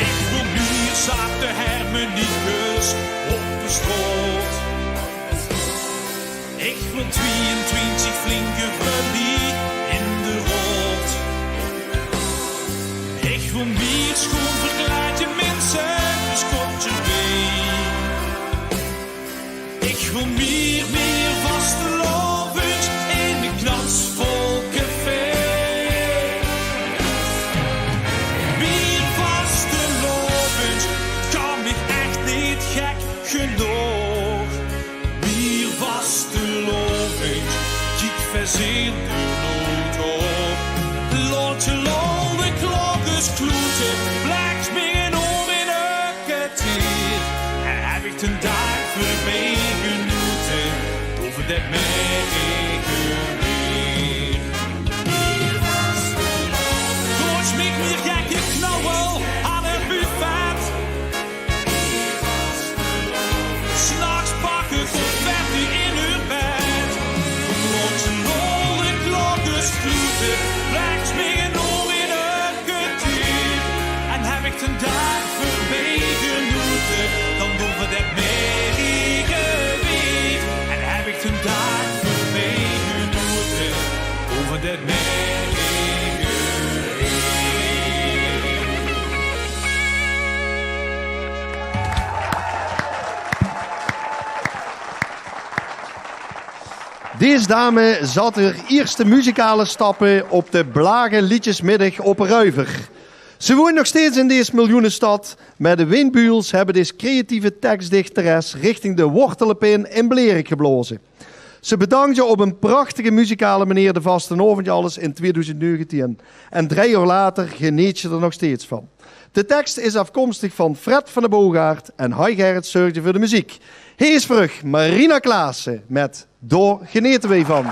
Ich wil mier zachte hermeniekes op de straot. Ich wil twieëntwintjig flinke vrouwe in de raod. Ich wil mier sjoon verklaadje minse, dus kómtj d'r bie. Ich wil mier, mier vastelaovendj in de knatsvol café. Mier vastelaovendj, 't kan mich ech neet gek genóg. Mier vastelaovendj, kiek, veer zeen d'r noe toch. Laot de lol de klok ens kloete, bleks mich ein oor in 't kwarteer. Dan höb ich den daag veurbie genote, hoof det mer gein weer. Doot mich mier gekke knauwel aan 't buffet. 's Nachs pakke confetti in häör bed. Laot de lol de klok ens kloete, bleks mich ein oor in 't kwarteer. En höb ich den daag veurbie genote, dan hoof det mer gein weer. En höb ich den daag veurbie genote, hoof det mer gein weer. Dees dame zat häör ierste muzikale stappe op de Blage Leedjesmiddig op Ruiver. Ze woeënt nog steeds in dees miljoenestad, mer de windbuujels höbbe dees creatieve teksdichteres richting de Wortelepin in Blerick geblaoze. Ze bedankdje op ein prachtige muzikale meneer de vastelaovendj alles in tweedoezend negentien. En drei jaor later geneet ze d'r nog steeds van. De teks is aafkomstig van Fred van de Boogaard en Hai Gerrits zörgdje veur de meziek. Hie is veur uch Marina Klaassen mit Dao genete weej van.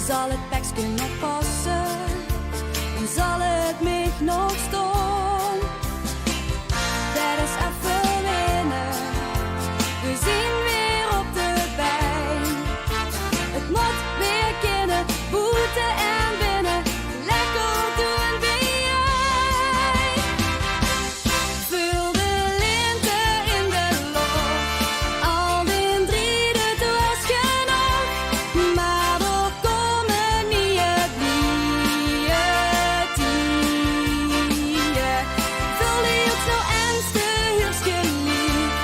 Zal 't pekske nog passe? En zal 't mich nog staon? Det is effe winne. We zien weer op de bein. 't Mot weer kinne, boete en binne. Lekker doen wie jij. Veul de lente in de loch, al dien driede, doe has genóg. Mer d'r kómme nieje blieje tieje. Veul die ouk zo ernste huursgeliek,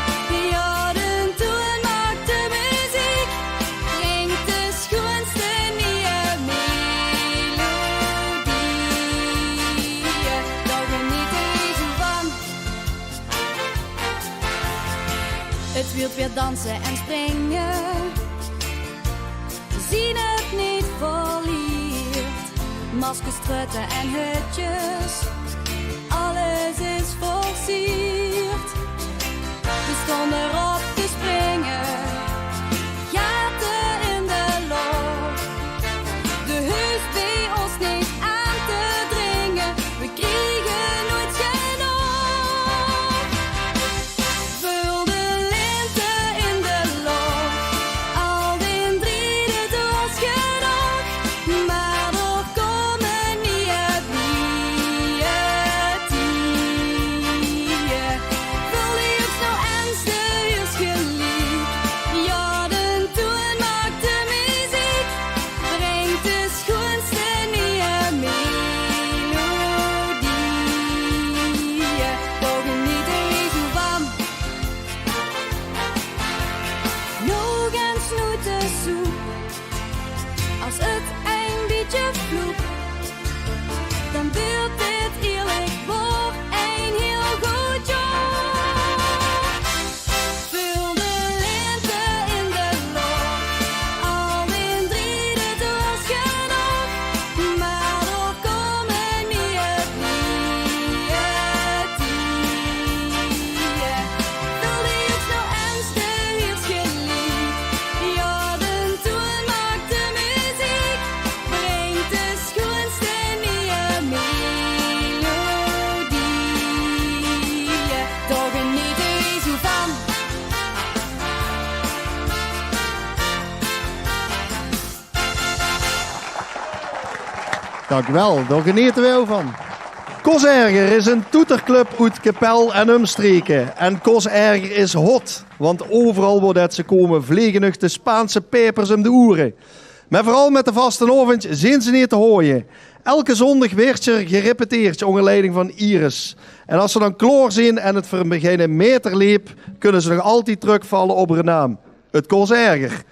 jao, den toeën maakt de meziek. Bringt de schoeënste nieje melodieë. Dao geneet ze van. 't Wilt weer danse en springe. Zien 't neet verlierd. Maskers, trutte en hutjes. Alles is versierd. We staon d'rop te springe. Gate in de loch. De heus bie ós neet aan te dringe. We kriege noeëts genóg. Veul de lente in de loch. Al dien driede, doe has genóg. Mer d'r kómme nieje blieje tieje. Veul die ouk zo ernste huursgeliek, jao, den toeën maakt de meziek. Bringt de schoeënste nieje melodieë. Dao geneet ze zo van. Nog ins noeëtesoep. As 't ein bietje vloep, dan duurt dit ierlik waor ein hiel good jaor. Veul de lente in de loch, al dien driede, doe has genóg. Mer d'r kómme nieje blieje tieje. Veul die ouk zo ernste huursgeliek, jao, den toeën maakt de meziek. Bringt de schoeënste nieje melodieë. Dao geneet ze zo van. Dank u wel, dao genete we ouk van. Kos Erger is 'n toeterclub oet Kepèl en umstreke. En Kos Erger is hot, want euveral wao det ze kómme vlege uch de Spaanse pepers um de oere. Mer veural mit de vastelaovendj zien ze neet te haoje. Elke zóndig weurt d'r gerepeteerd ónger leiding van Iris. En as ze dan klaor zien en 't veur geine maeter leep, kinne ze nog altied trökvalle op häör naam. 't Kos Erger.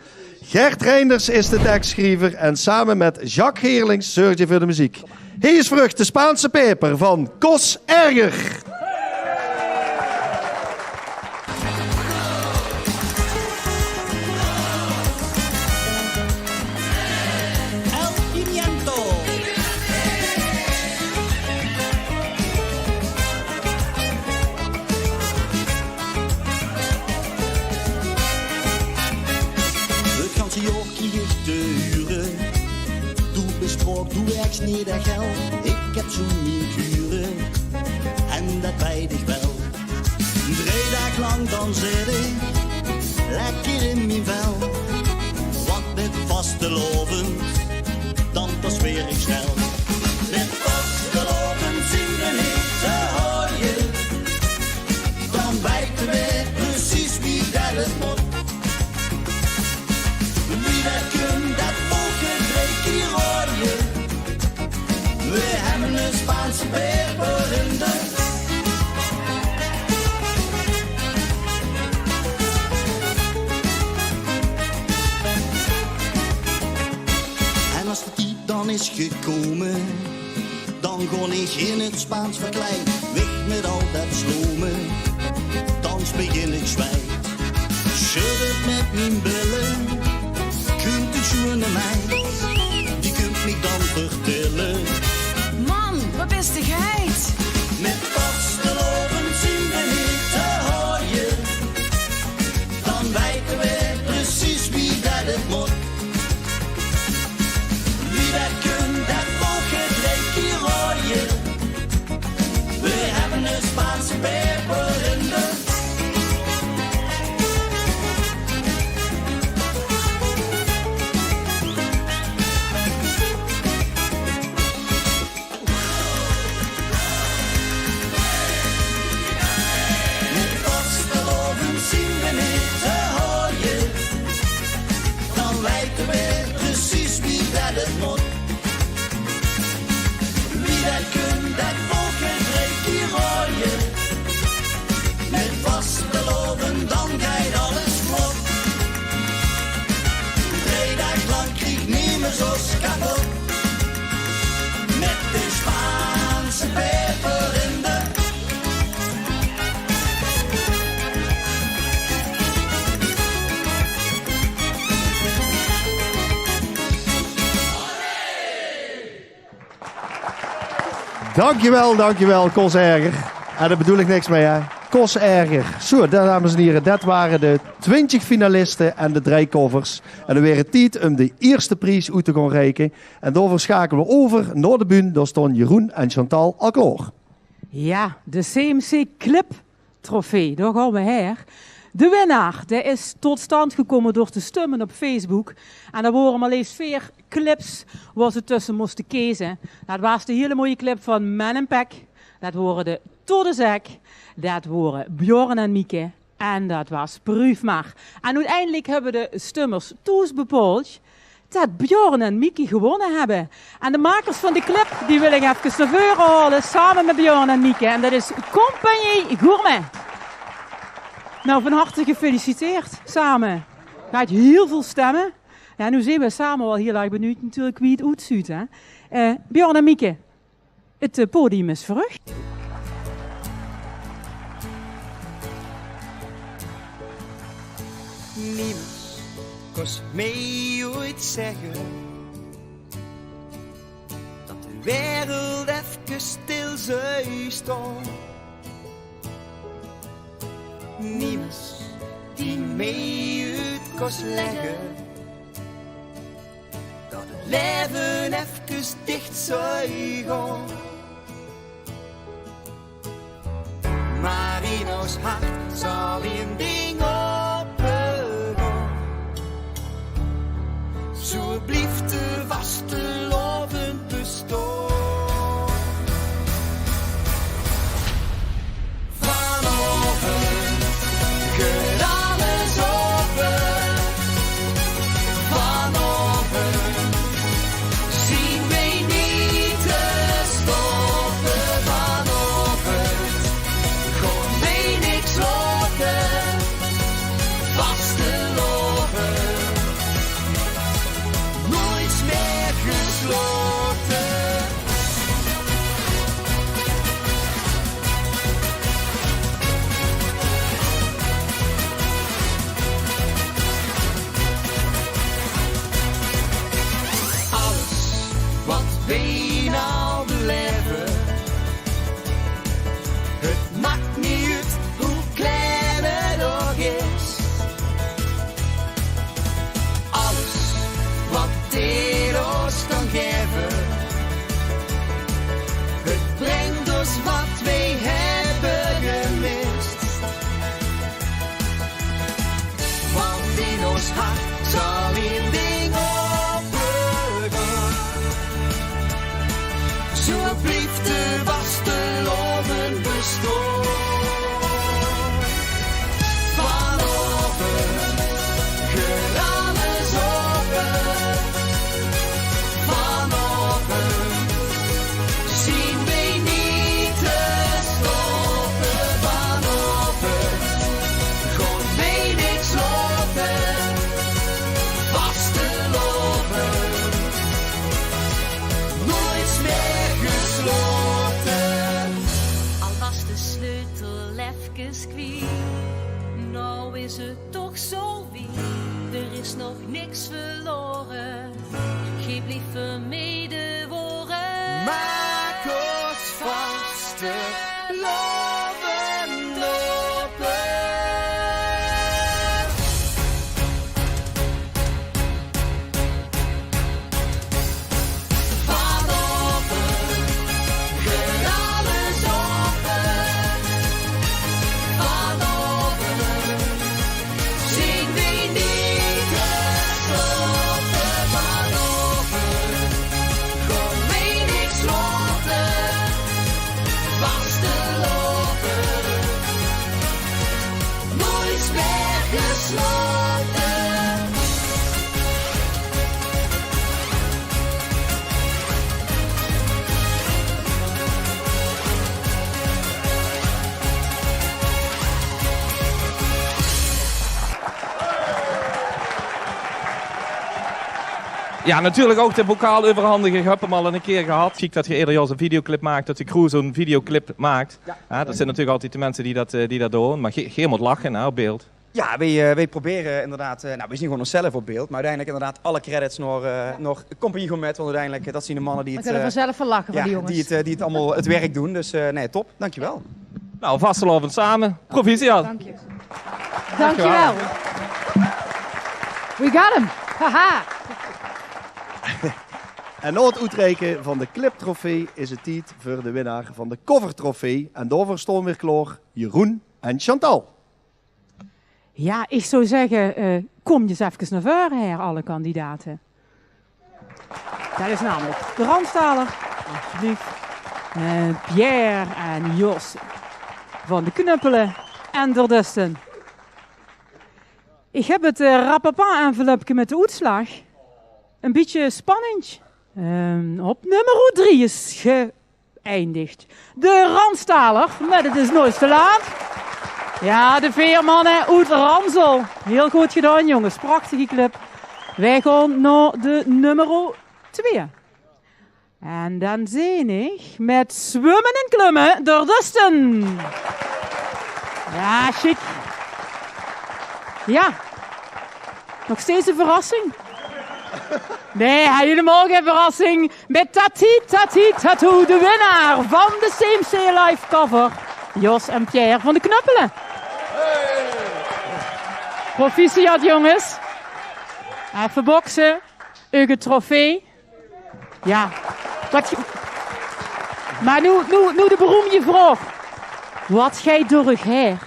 Gert Reinders is de tekssjriever en same mit Jacques Geerlings zörg d'r veur de meziek. Hie is veur uch de Spaanse peper van Kos Erger. El Pimiento. 't Ganse jaor krieg ich te hure: doe bis sjtraok, doe werks neet ech hel. Ich höb zoe'n mien kure en det weit ich wel. Drie daag lang dan zit ich lekker in mien vel. Want mit vastelaovend, dan pas weer ich snel. Mit vastelaovend zien we neet te haoje. Dan weite we precies wie det 't mót. Wie det kump, det volk, drei kier raoje. We höbbe de Spaanse peper in de. En as de tied dan is gekómme, dan gaon ich in 't Spaans verkleid, weg mit al det slome. Dan begin ich zjweit, sjud 't mit mien bille. Kump 'n sjoeëne meid, die kump mich dan vertèlle: man, waat bis de geit. Mit vastelaovend zien we neet te haoje. Dan weite we precies wie det 't mót. Weit precies wie det 't mót. Wie det kump, det volk, 't reikje rooie. Mit vastelaovend, dan geit alles vlot. Drie daag lank krieg nemes ós kapot. Mit de Spaanse peper in de Dankjewel, dankjewel, Kos Erger. En dao bedoel ich niks mei, hè. Kos Erger. Zo, dames en hiere, det wore de twintjig finaliste en de drei covers. En dan waer 't tied óm de ierste pries oet te gaon reike. En daoveur sjakele v'r euver nao de bühne. Dao staon Jeroen en Chantal al klaor. Jao, de C M C Clip Trofee, dao gaon v'r haer. De winnaar, dae is tot stand gekómme door te stumme op Facebook. En dao wore mer leefs veer clips wo ze tösse móste keze. Det waas de hiel moeie clip van Men in Pack. Det wore de Tot de Zek. Det wore Bjorn en Mieke. En det waas Pruuf Mer. En oeteindelik höbbe de stummers thoes bepaold det Bjorn en Mieke gewónne höbbe. En de makers van de clip, die wil ich efkes nao veure haole, same mit Bjorn en Mieke. En det is Compagnie Gourmet. Nou, van harte gefeliciteerd same. Geer höbt hiel väöl stemme. Jao, noe zeen v'r same waal hiel erg benuujd natuurlik wie 't oetzuut, hè. Eh, Bjorn en Mieke, 't, eh, podium is veur uch. Nemes kós mich oeats zègke det de wereld efkes stil zów staon. Nemes dae mich oeats kós lègke det 't laeve efkes dich zów gaon. Mer in ós hart zal ein ding ope gaon. Zo blief de vastelaovend bestaon. Vanaovend geit alles ope. Vanaovend zeen v'r neet te stoppe. Vanaovend gaon v'r niks laote. Vastelaovend, noeats mieë geslaote. Alles wat v'r noe belaeve, 't maak neet oet wie klein 't ouch is. Alles wat dit ós kan gaeve, 't bringk ós wat v'r höbbe gemis. Want in ós hart zal ein ding ope gaon. Zo blief de vastelaovend bestaon. Vanaovend geit alles ope. Vanaovend zeen v'r neet te stoppe. Vanaovend gaon v'r niks laote. Vastelaovend, noeats mieë geslaote. Al waas de sleutel efkes kwiet, noe is 't toch zo wied. D'r is nog niks verlaore. Geer blief veur mich de waorheid. Maak ós vastelaovend ope. Vanaovend geit alles ope. Vanaovend zeen v'r neet te stoppe. Vanaovend Ja, natuurlik ouch de bokaal euverhandige. Höb 'm al ein kier gehad. Kiek, det geer eder jaor zoe'n videoclip maak, det de crew zoe'n videoclip maak. Ja. Ja, det zeen natuurlik altied de minse die det, eh, die det doon. Mer geer, geer mót lache, hè, op beeld. Ja, weej, eh, weej probere inderdaad, eh, nou, weej zien gewoon ózzelf op beeld, mer oeteindelik inderdaad alle credits nao, eh, nao Compagnie Gourmet, want oeteindelik, eh, det zien de manne die 't, eh, die 't, eh, die 't allemaol 't werk doon. Dus, eh, nae, top. Dankjewel. Nou, vastelaovend same. Proficiat. Dank je. Dankjewel. We got him. Haha. En nao 't oetreike van de cliptrofee is 't tied veur de winnaar van de covertrofee. En daoveur staon weer klaor Jeroen en Chantal. Ja, ich zou zègke, eh, kóm ins efkes nao veure, hè, alle kandidate. Det is namelik de Randstaler, alsjeblieft. Eh, Pierre en Jos van de Knuppele en d'r Dustin. Ich höb 't, eh, rapapa-envelupke mit de oetslaag. Ein bietje spanning. Ehm, op nummer drie is ge eindigt de Randstaler, mer 't is noeits te laat. Ja, de veer manne oet Ranzel. Hiel good gedaon, jónges. Prachtige clip. Weej gaon nao de nummer twee. En dan zeen ich mit zwumme en klumme d'r Dustin. Ja, sjiek. Ja. Nog steeds ein verrassing? Nae, hielemaol gein verrassing. Mit Tati Tati Tattoo, de winnaar van de C M C Live Cover, Jos en Pierre van de Knuppele. Proficiat, jónges. Effe bokse. Eur trofee. Ja. Waat ge-, mer noe, noe, noe de beroemde vraog. Waat geit d'r uch haer?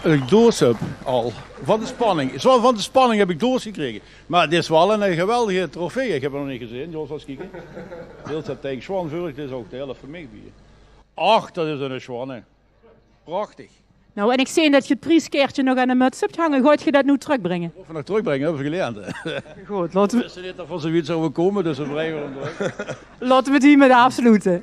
Ich doos höb al. Van de spanning. Zoal van de spanning höb ich doos gekrege. Mer 't is waal ein, eh, geweldige trofee. Ich höb 'm nog neet gezeen. Jos, ins kieke. Deels höb ich sjoon veur uch, dit is ouch de hèlf van mich bie. Ach, det is ein sjoon. Prachtig. Nou, en ich zeen det ge 't prieskaertje nog aan de muts höbt hange. Gaot ge det noe trökbringe? Of v'r nog trökbringe, höbbe v'r geleend. Good, laote v'r... Wiste neet det v'r zoe get zouwe kómme, dus v'r bringe 'm trök. Laote v'r die mit aafsloete.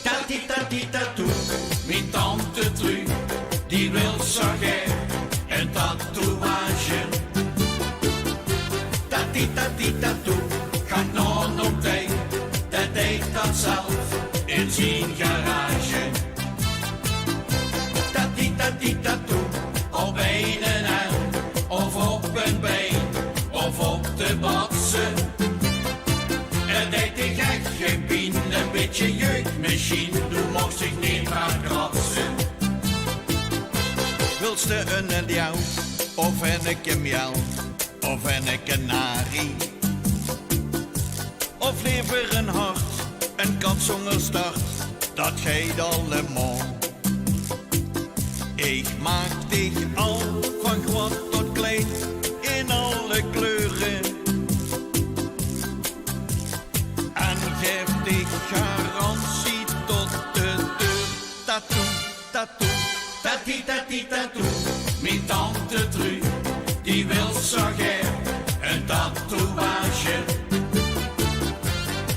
Tati, tati, tatoe, mien tante Tru, die wil zo gaer ein tatoeage. Tati, tati, tatoe, gaat nao noe tij, dae deit det zelf in zien garage. Tati, tati, tatoe, op ein erm, of op ein bein, of op de batse. 't Deit dich ech gein pien, ein bietje jeuk mesjien, doe moogs dich neet aan kratse. Wilste ein leeuw of ein kameel of ein kanarie? Of lever ein hart, ein kat zónger start, det geit allemaol. Ich maak dich al van groot tot klein in alle kleure. En gaef dich garantie tot de deur. Tatoe, tatoe, tati, tati, tatoe. Mien tante Tru, die wil zo gaer ein tatoeage.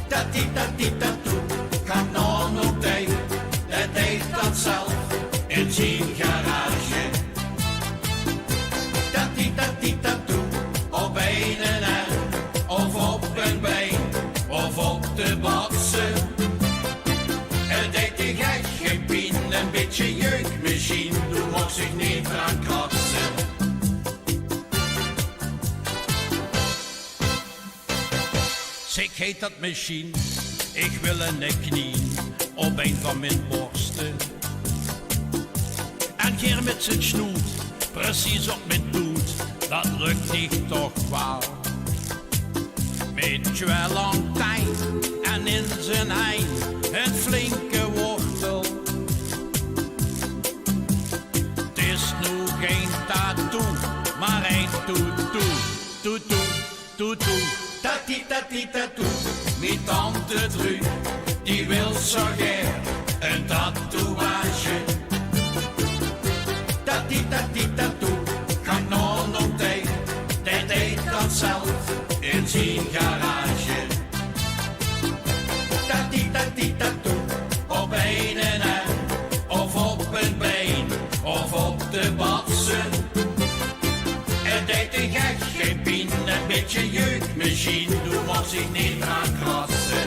Tati, tati, tatoe, gaat nao noe tij, dae deit det zelf in zien garage. Tati, tati, tatoe, op ein erm, of op ein bein, of op de batse. 't Deit dich ech gein pien, ein bietje jeuk mesjien, doe moogs dich neet aan kratse. Zèk, geit det mesjien? Ich wil ein knien op ein van mien borste. En gaer mit zien snoet, precies op mien toet, det lök dich toch waal. Mit twie lang teng en in zien hein ein flinke wortel. 't Is noe gein tatoe, mer ein toetoe, toetoe. Toetoe. Tati, tati, tatoe, mien tante Tru, die wil zo gaer ein tatoeage. Tati, tati, tatoe, gaat nao noe tij, dae deit det zelf in zien garage. Tati, tati, tatoe, op eine erm, of op ein bein, of op de batse. 't Deit dich ech gein pien, ein bietje jeukmesjien, doe mós dich neet draan krasse.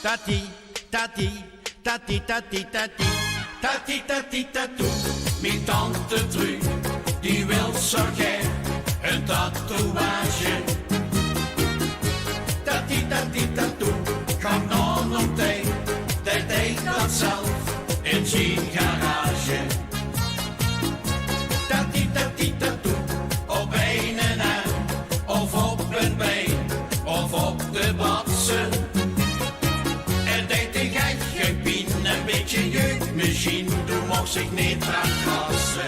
Tati, tati, tati, tati, tati, tati, tati, tatoe. Mien tante Truus, die wil zo gaer ein tatoeage. Tati, tati, tatoe, gank nao noe tij, dae deit dat zelf in zien garage. Tati, tati, tatoe, op eine erm, of op ein bein, of op de batse. 't Deit dich ech gein pien, ein bietje jeukmesjien, doe mós dich neet draan krasse.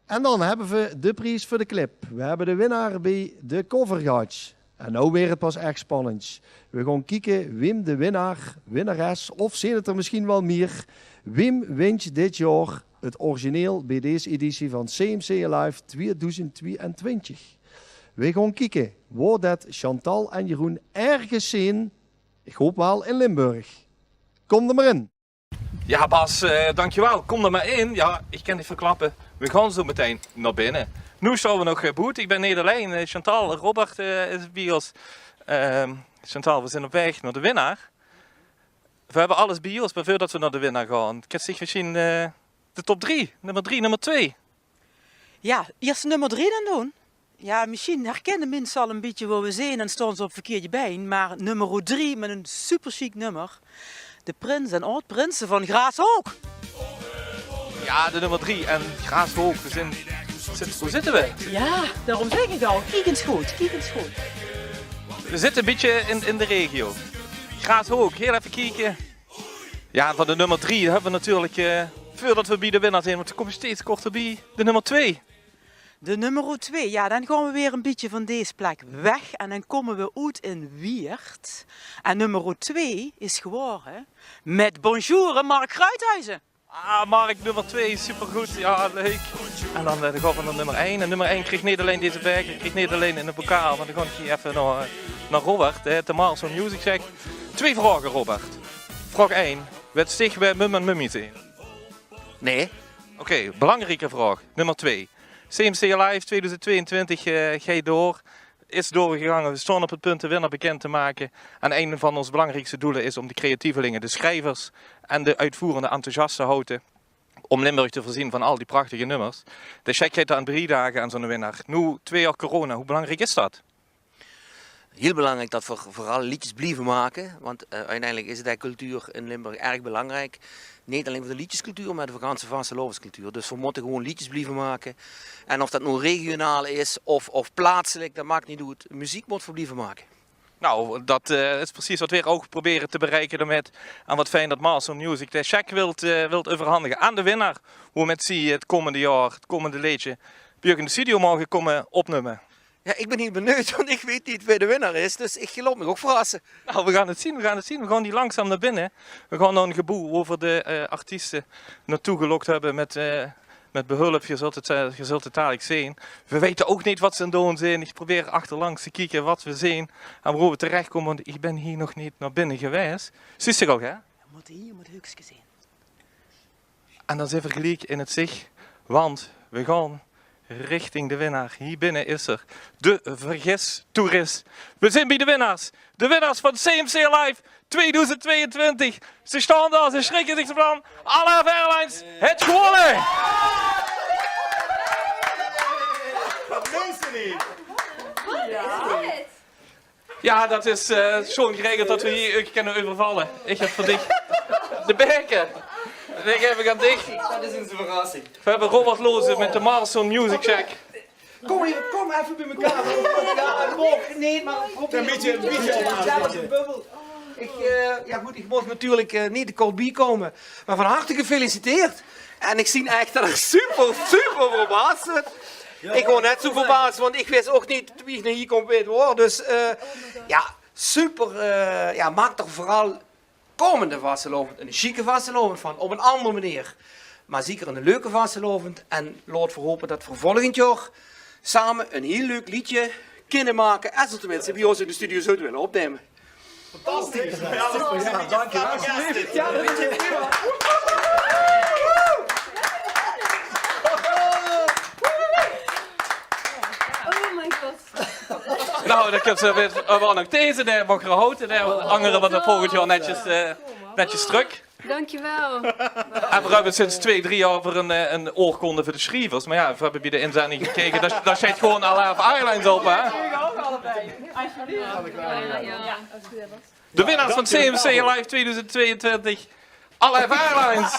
En dan höbbe v'r de pries veur de clip. V'r höbbe de winnaar bie de cover gehad. En noe weurt 't pas ech spannend. V'r gaon kieke wim de winnaar, winnares of zeen 't d'r mesjien waal mier. Wim wint dit jaor 't origineel bie dees editie van C M C Alive twieëdoezend twieëntwintig. V'r gaon kieke wo det Chantal en Jeroen örges zeen. Ich haop waal in Limburg. Kóm d'r mer in. Ja, Bas, eh, dankjewel. Kom er maar in. Ja, ik kan het verklappen. We gaan zo meteen naar binnen. Noe staon we nog, eh, boete. Ik ben neet allein. Eh, Chantal, Robert, eh, is bie os. Ehm, Chantal, we zien op weg naar de winnaar. We hebben alles bie os, maar veurdat we naar de winnaar gaan, kins dich mesjien, eh, de top drie, nummer drie, nummer twee. Ja, iers nummer drie dan doon. Ja, mesjien herkinne minse al e bietje wo we zeen en staon ze op verkeerdje bein, maar nummer drie met e superchic nummer. De Prins en Aod-Prinse van Graashook. Ja, de nummer drie en Graashook. We zeen, zit, wo zitte we? Ja, daorum zègk ik al. Kiek ins good, kiek ins good. We zitte e bietje in, in de regio. Graashook, hiel effe kieke. Ja, van de nummer drie höbbe we natuurlik, eh, veurdat we bie de winnaar zeen, want we kómme steeds korter bie, de nummer twee. De nummer twee, ja, dan gaon we weer e bietje van dees plek weg en dan kómme we oet in Wieërt. En nummer twee is gewore met Bonjour, Mark Gruithuizen. Ah, Mark, nummer twee, supergood. Ja, leuk. En dan, eh, dan gaon we naar nummer ein. En nummer ein krieg neet allein deze beker, krieg neet allein 'ne pokaal, maar dan gaon ik hie effe naar, eh, naar Robert, hè, de Marlson Music Check. Twee vraoge, Robert. Vraog ein. Wèts dich wae Mum en Mummie zeen? Nee. Oké, belangrieke vraog. Nummer twee. C M C Alive tweeduizend tweeëntwintig, eh, geit door. Is doorgegange. We staon op het punt de winnaar bekend te make. En ein van os belangriekste doele is om de creatievelinge, de schrievers en de oetvoerende enthousiast te haoje om Limburg te veurzeen van al die prachtige nummers. De check geit dan drie daag aan zoe'ne winnaar. Noe, twee jaor corona, wie belangriek is dat? Hiel belangriek dat v'r veural leedjes blieve make, want, eh, oeteindelik is de cultuur in Limburg erg belangriek. Neet allein veur de leedjescultuur, maar veur de ganse vastelaovescultuur. Dus v'r mótte gewoen leedjes blieve make. En of dat noe regionaal is of, of plaatselik, dat maak neet oet. Meziek mót v'r blieve make. Nou, dat, eh, is precies wat veer ouk probere te bereike daomèt. En wat fijn dat Marlson Music de check wilt, eh, wilt euverhandige aan de winnaar. Woemet zie het kómmende jaor, het kómmende leedje, bie uch in de studio moge kómme opnumme. Ja, ik bin hiel benuujd, want ik weet neet wae de winnaar is, dus ik laot mich ouk verrasse. Nou, we gaon het zien, we gaon het zien. We gaon hie langzaam naar binne. We gaon naar e geboew wo v'r de, eh, artieste naotoe gelok höbbe met, eh, met behulp. Geer zult het, eh, geer zult het dalik zeen. We weite ouk neet wat ze aan 't doon zeen. Ik probeer achterlangs te kieke wat we zeen en wo we terechkómme, want ik bin hie nog neet naar binne gewaes. Zuus se ouk, hè? Mót hie, mót Huukske zeen. En dan zeen v'r geliek in het zich, want we gaon richting de winnaar. Hie binne is er, de vergis toerist. We zeen bie de winnaars. De winnaars van C M C Alive tweeduizend tweeëntwintig. Ze staon dao, ze sjrikke zich ze van. Alaaf Airlines het gewonne! Wat meent ze neet? Ja, dat is, eh, sjoon geregeld dat we hie uch kinne euvervalle. Ik heb veur dich de beker. En ik heb aan dich. Dat is 'n verrassing. We höbbe Robert Lozen met de Marlson Music Check. Kom hie, kom effe bie mekaar. Ja, kom, nee, maar probeer 'n bietje, 'n bietje op te zetten. Ik, eh, ja good, ik mós natuurlik, eh, neet te kort biekómme. Maar van harte gefeliciteerd. En ik zeen ech dat ik super, super verbaas bin. Ik waor net zo verbaas, want ik wis ouk neet wie ik nao hie kóm, wae 't waor. Dus, eh, ja, Super, eh, jao, maak d'r veural kómmende vastelaovend 'ne sjieke vastelaovend van, op 'n anger meneer. Mer zeker 'ne leuke vastelaovend. En laot v'r hope det v'r volgend jaor same 'n hiel leuk leedje kinne make, es v'r 't tenminste bie ós in de studio zouwe wille opnumme. Fantastisch. Jao, dankjewel. Alsjeblieft. Jao, det is prima. Oh my god. Nou, dan kóns se weer, eh, waal nog deze, dae maag d'r haoje, dae angere waere volgend jaor netjes, eh, netjes trök. Dankjewel. En veer höbbe sinds twee, drie jaor weer 'n, eh, 'n oorkonde veur de sjrievers. Mer jao, veer höbbe bie de inzending gekeke, dao, dao sjteit gewoon Alive Airlines op, hè? De winnaars van C M C Alive tweeduizend tweeëntwintig, Alive Airlines.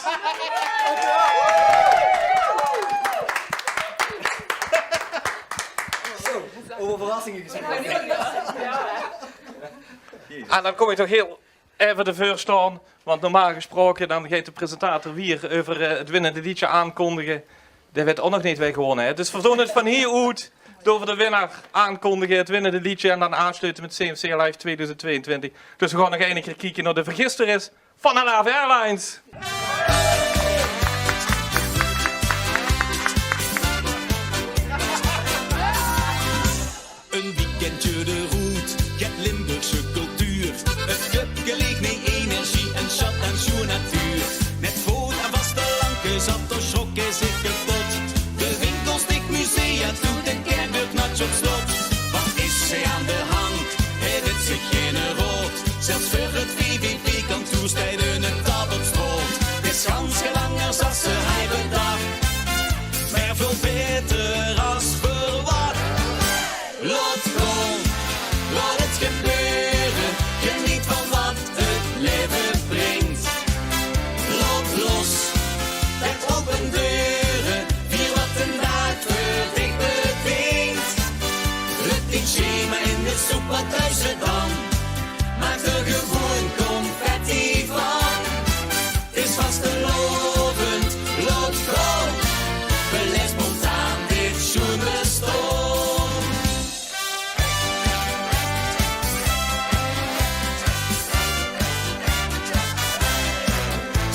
Zo, euver verrassinge gesproke. En dan kóm ich toch hiel effe d'rveur staon, want normaal gesproke dan geit de presentator weer euver, eh, 't winnende leedje aankondige. Dae weit ouch nog neet wae gewónne haet. Dus veer doon 't van hie oet, doon veer de winnaar aankondige, 't winnende leedje en dan aafsjloete mit C M C Alive tweeduizend tweeëntwintig. Dus veer gaon nog eine kier kieke nao de vergistenis van Alive Airlines. Ein weekendje de roet, get Limburgse cultuur. 't Köpke leeg, nee energie, ein sjat aan sjoen natuur. Net veur de vastelank gezat, dao sjrok hae zich kepot. De winkels dich, musea toe, de kèrk deit nats op slot. Waat is hie aan de hand? Hae weit zich geine raod. Zelfs veur 't V V V-kantoor steit 'ne tab op straot. 't Is gans get angers es hae bedach, mer väöl baeter es verwach. Laot gaon, laot 't gebeure, geneet van waat 't laeve bringk. Laot los, zèt ope deure, vier waat d'n daag veur dich beteekent. Ruk dien sjema in de soep, waat duis se dan? Maak d'r gewoon confetti van. 't Is vastelaovend, laot gaon. Belaef spontaan dit sjoen bestaon.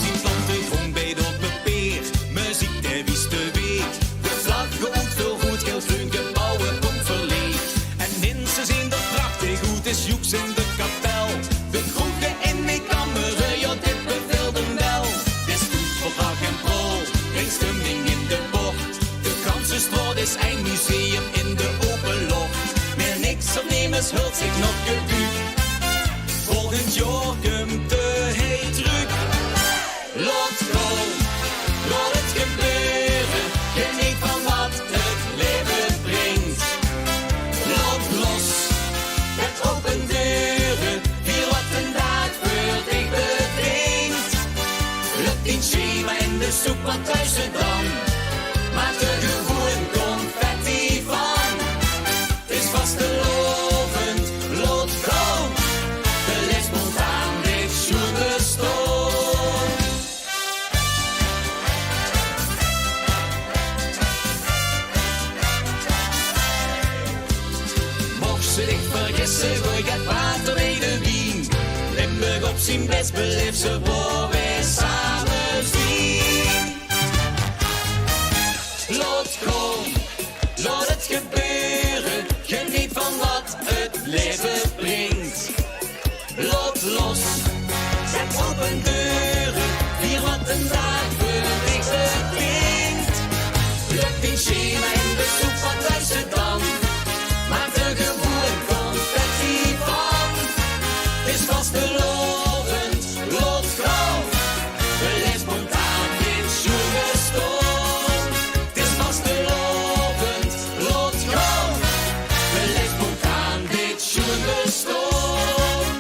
Zien plantegrond bie op de peer, meziek dae wies de weeg. De vlag geoefend veur roed, geel, greun, gebouwe kómme verleeg. En minse zeen d'r prachtig oet, is joeks in de kapel. De kroege in mien kamer, jao, dit bevèlt 'm wel. 't Is good veur pracht en praol, bringk stemming in de bocht. De ganse straot is ein museum in de ope loch. Mer niks of nemes hilt zich nog geduuk. Volgend jaor kump de hei trök. Laot gaon, laot 't gebeure, geneet van waat 't laeve bringk. Laot los, zèt ope deure, vier waat d'n daag veur dich beteekent. Ruk dien sjema in de soep, waat duis se dan? Maak d'r gewoon confetti van. 't Is vastelaovend, laot gaon. Belaef spontaan dit sjoen bestaon. Mochs se dich vergisse, gooi get water bie de wien. Limburg op zien bès belaefs se veur wae same zien. Laot gaon, laot 't gebeure, geneet van waat 't laeve bringk. Laot los, zèt ope deure, vier waat d'n daag veur dich beteekent. Ruk dien sjema in de soep, waat duis se dan? Maak d'r gewoon confetti van. 't Is vastelaovend, laot gaon. Belaef spontaan dit sjoen bestaon. 't Is vastelaovend, laot gaon. Belaef spontaan dit sjoen bestaon.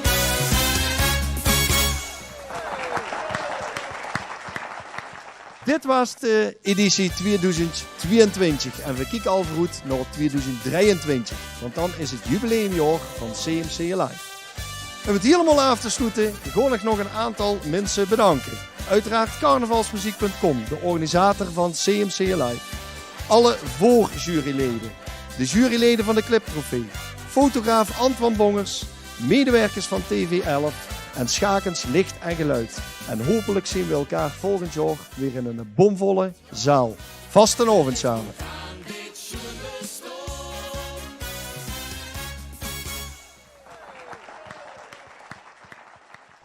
Dit waas de editie tweeduizend tweeëntwintig en veer kieke al veuroet nao tweeduizend drieëntwintig, want dan is 't jubileumjaor van C M C Alive. Óm 't hielemaol aaf te sloete, gaon ich nog ein aantal minse bedanke. Oeteraard carnavalsmuziek punt com, de organisator van C M C Alive. Alle veurjurylede, de jurylede van de Cliptrofee, fotograaf Antoine Bongers, medewerkers van T V elf en Schakens Licht en Geluid. En hopelijk zien we elkaar volgend jaar weer in een bomvolle zaal. Vastelaovend same.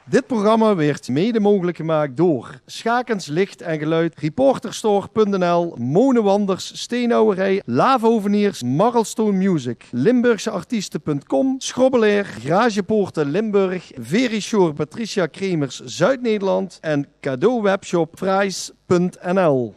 Dit programma werd mede mogelijk gemaakt door Schakens Licht en Geluid, Reporterstore punt n l, Monewanders, Steenhouwerij, Laafhoveniers, Marlstone Music, Limburgse Artiesten punt com, Schrobbelair, Garagepoorten Limburg, Verisure Patricia Kremers Zuid-Nederland en Cadeau Webshop Fries punt n l.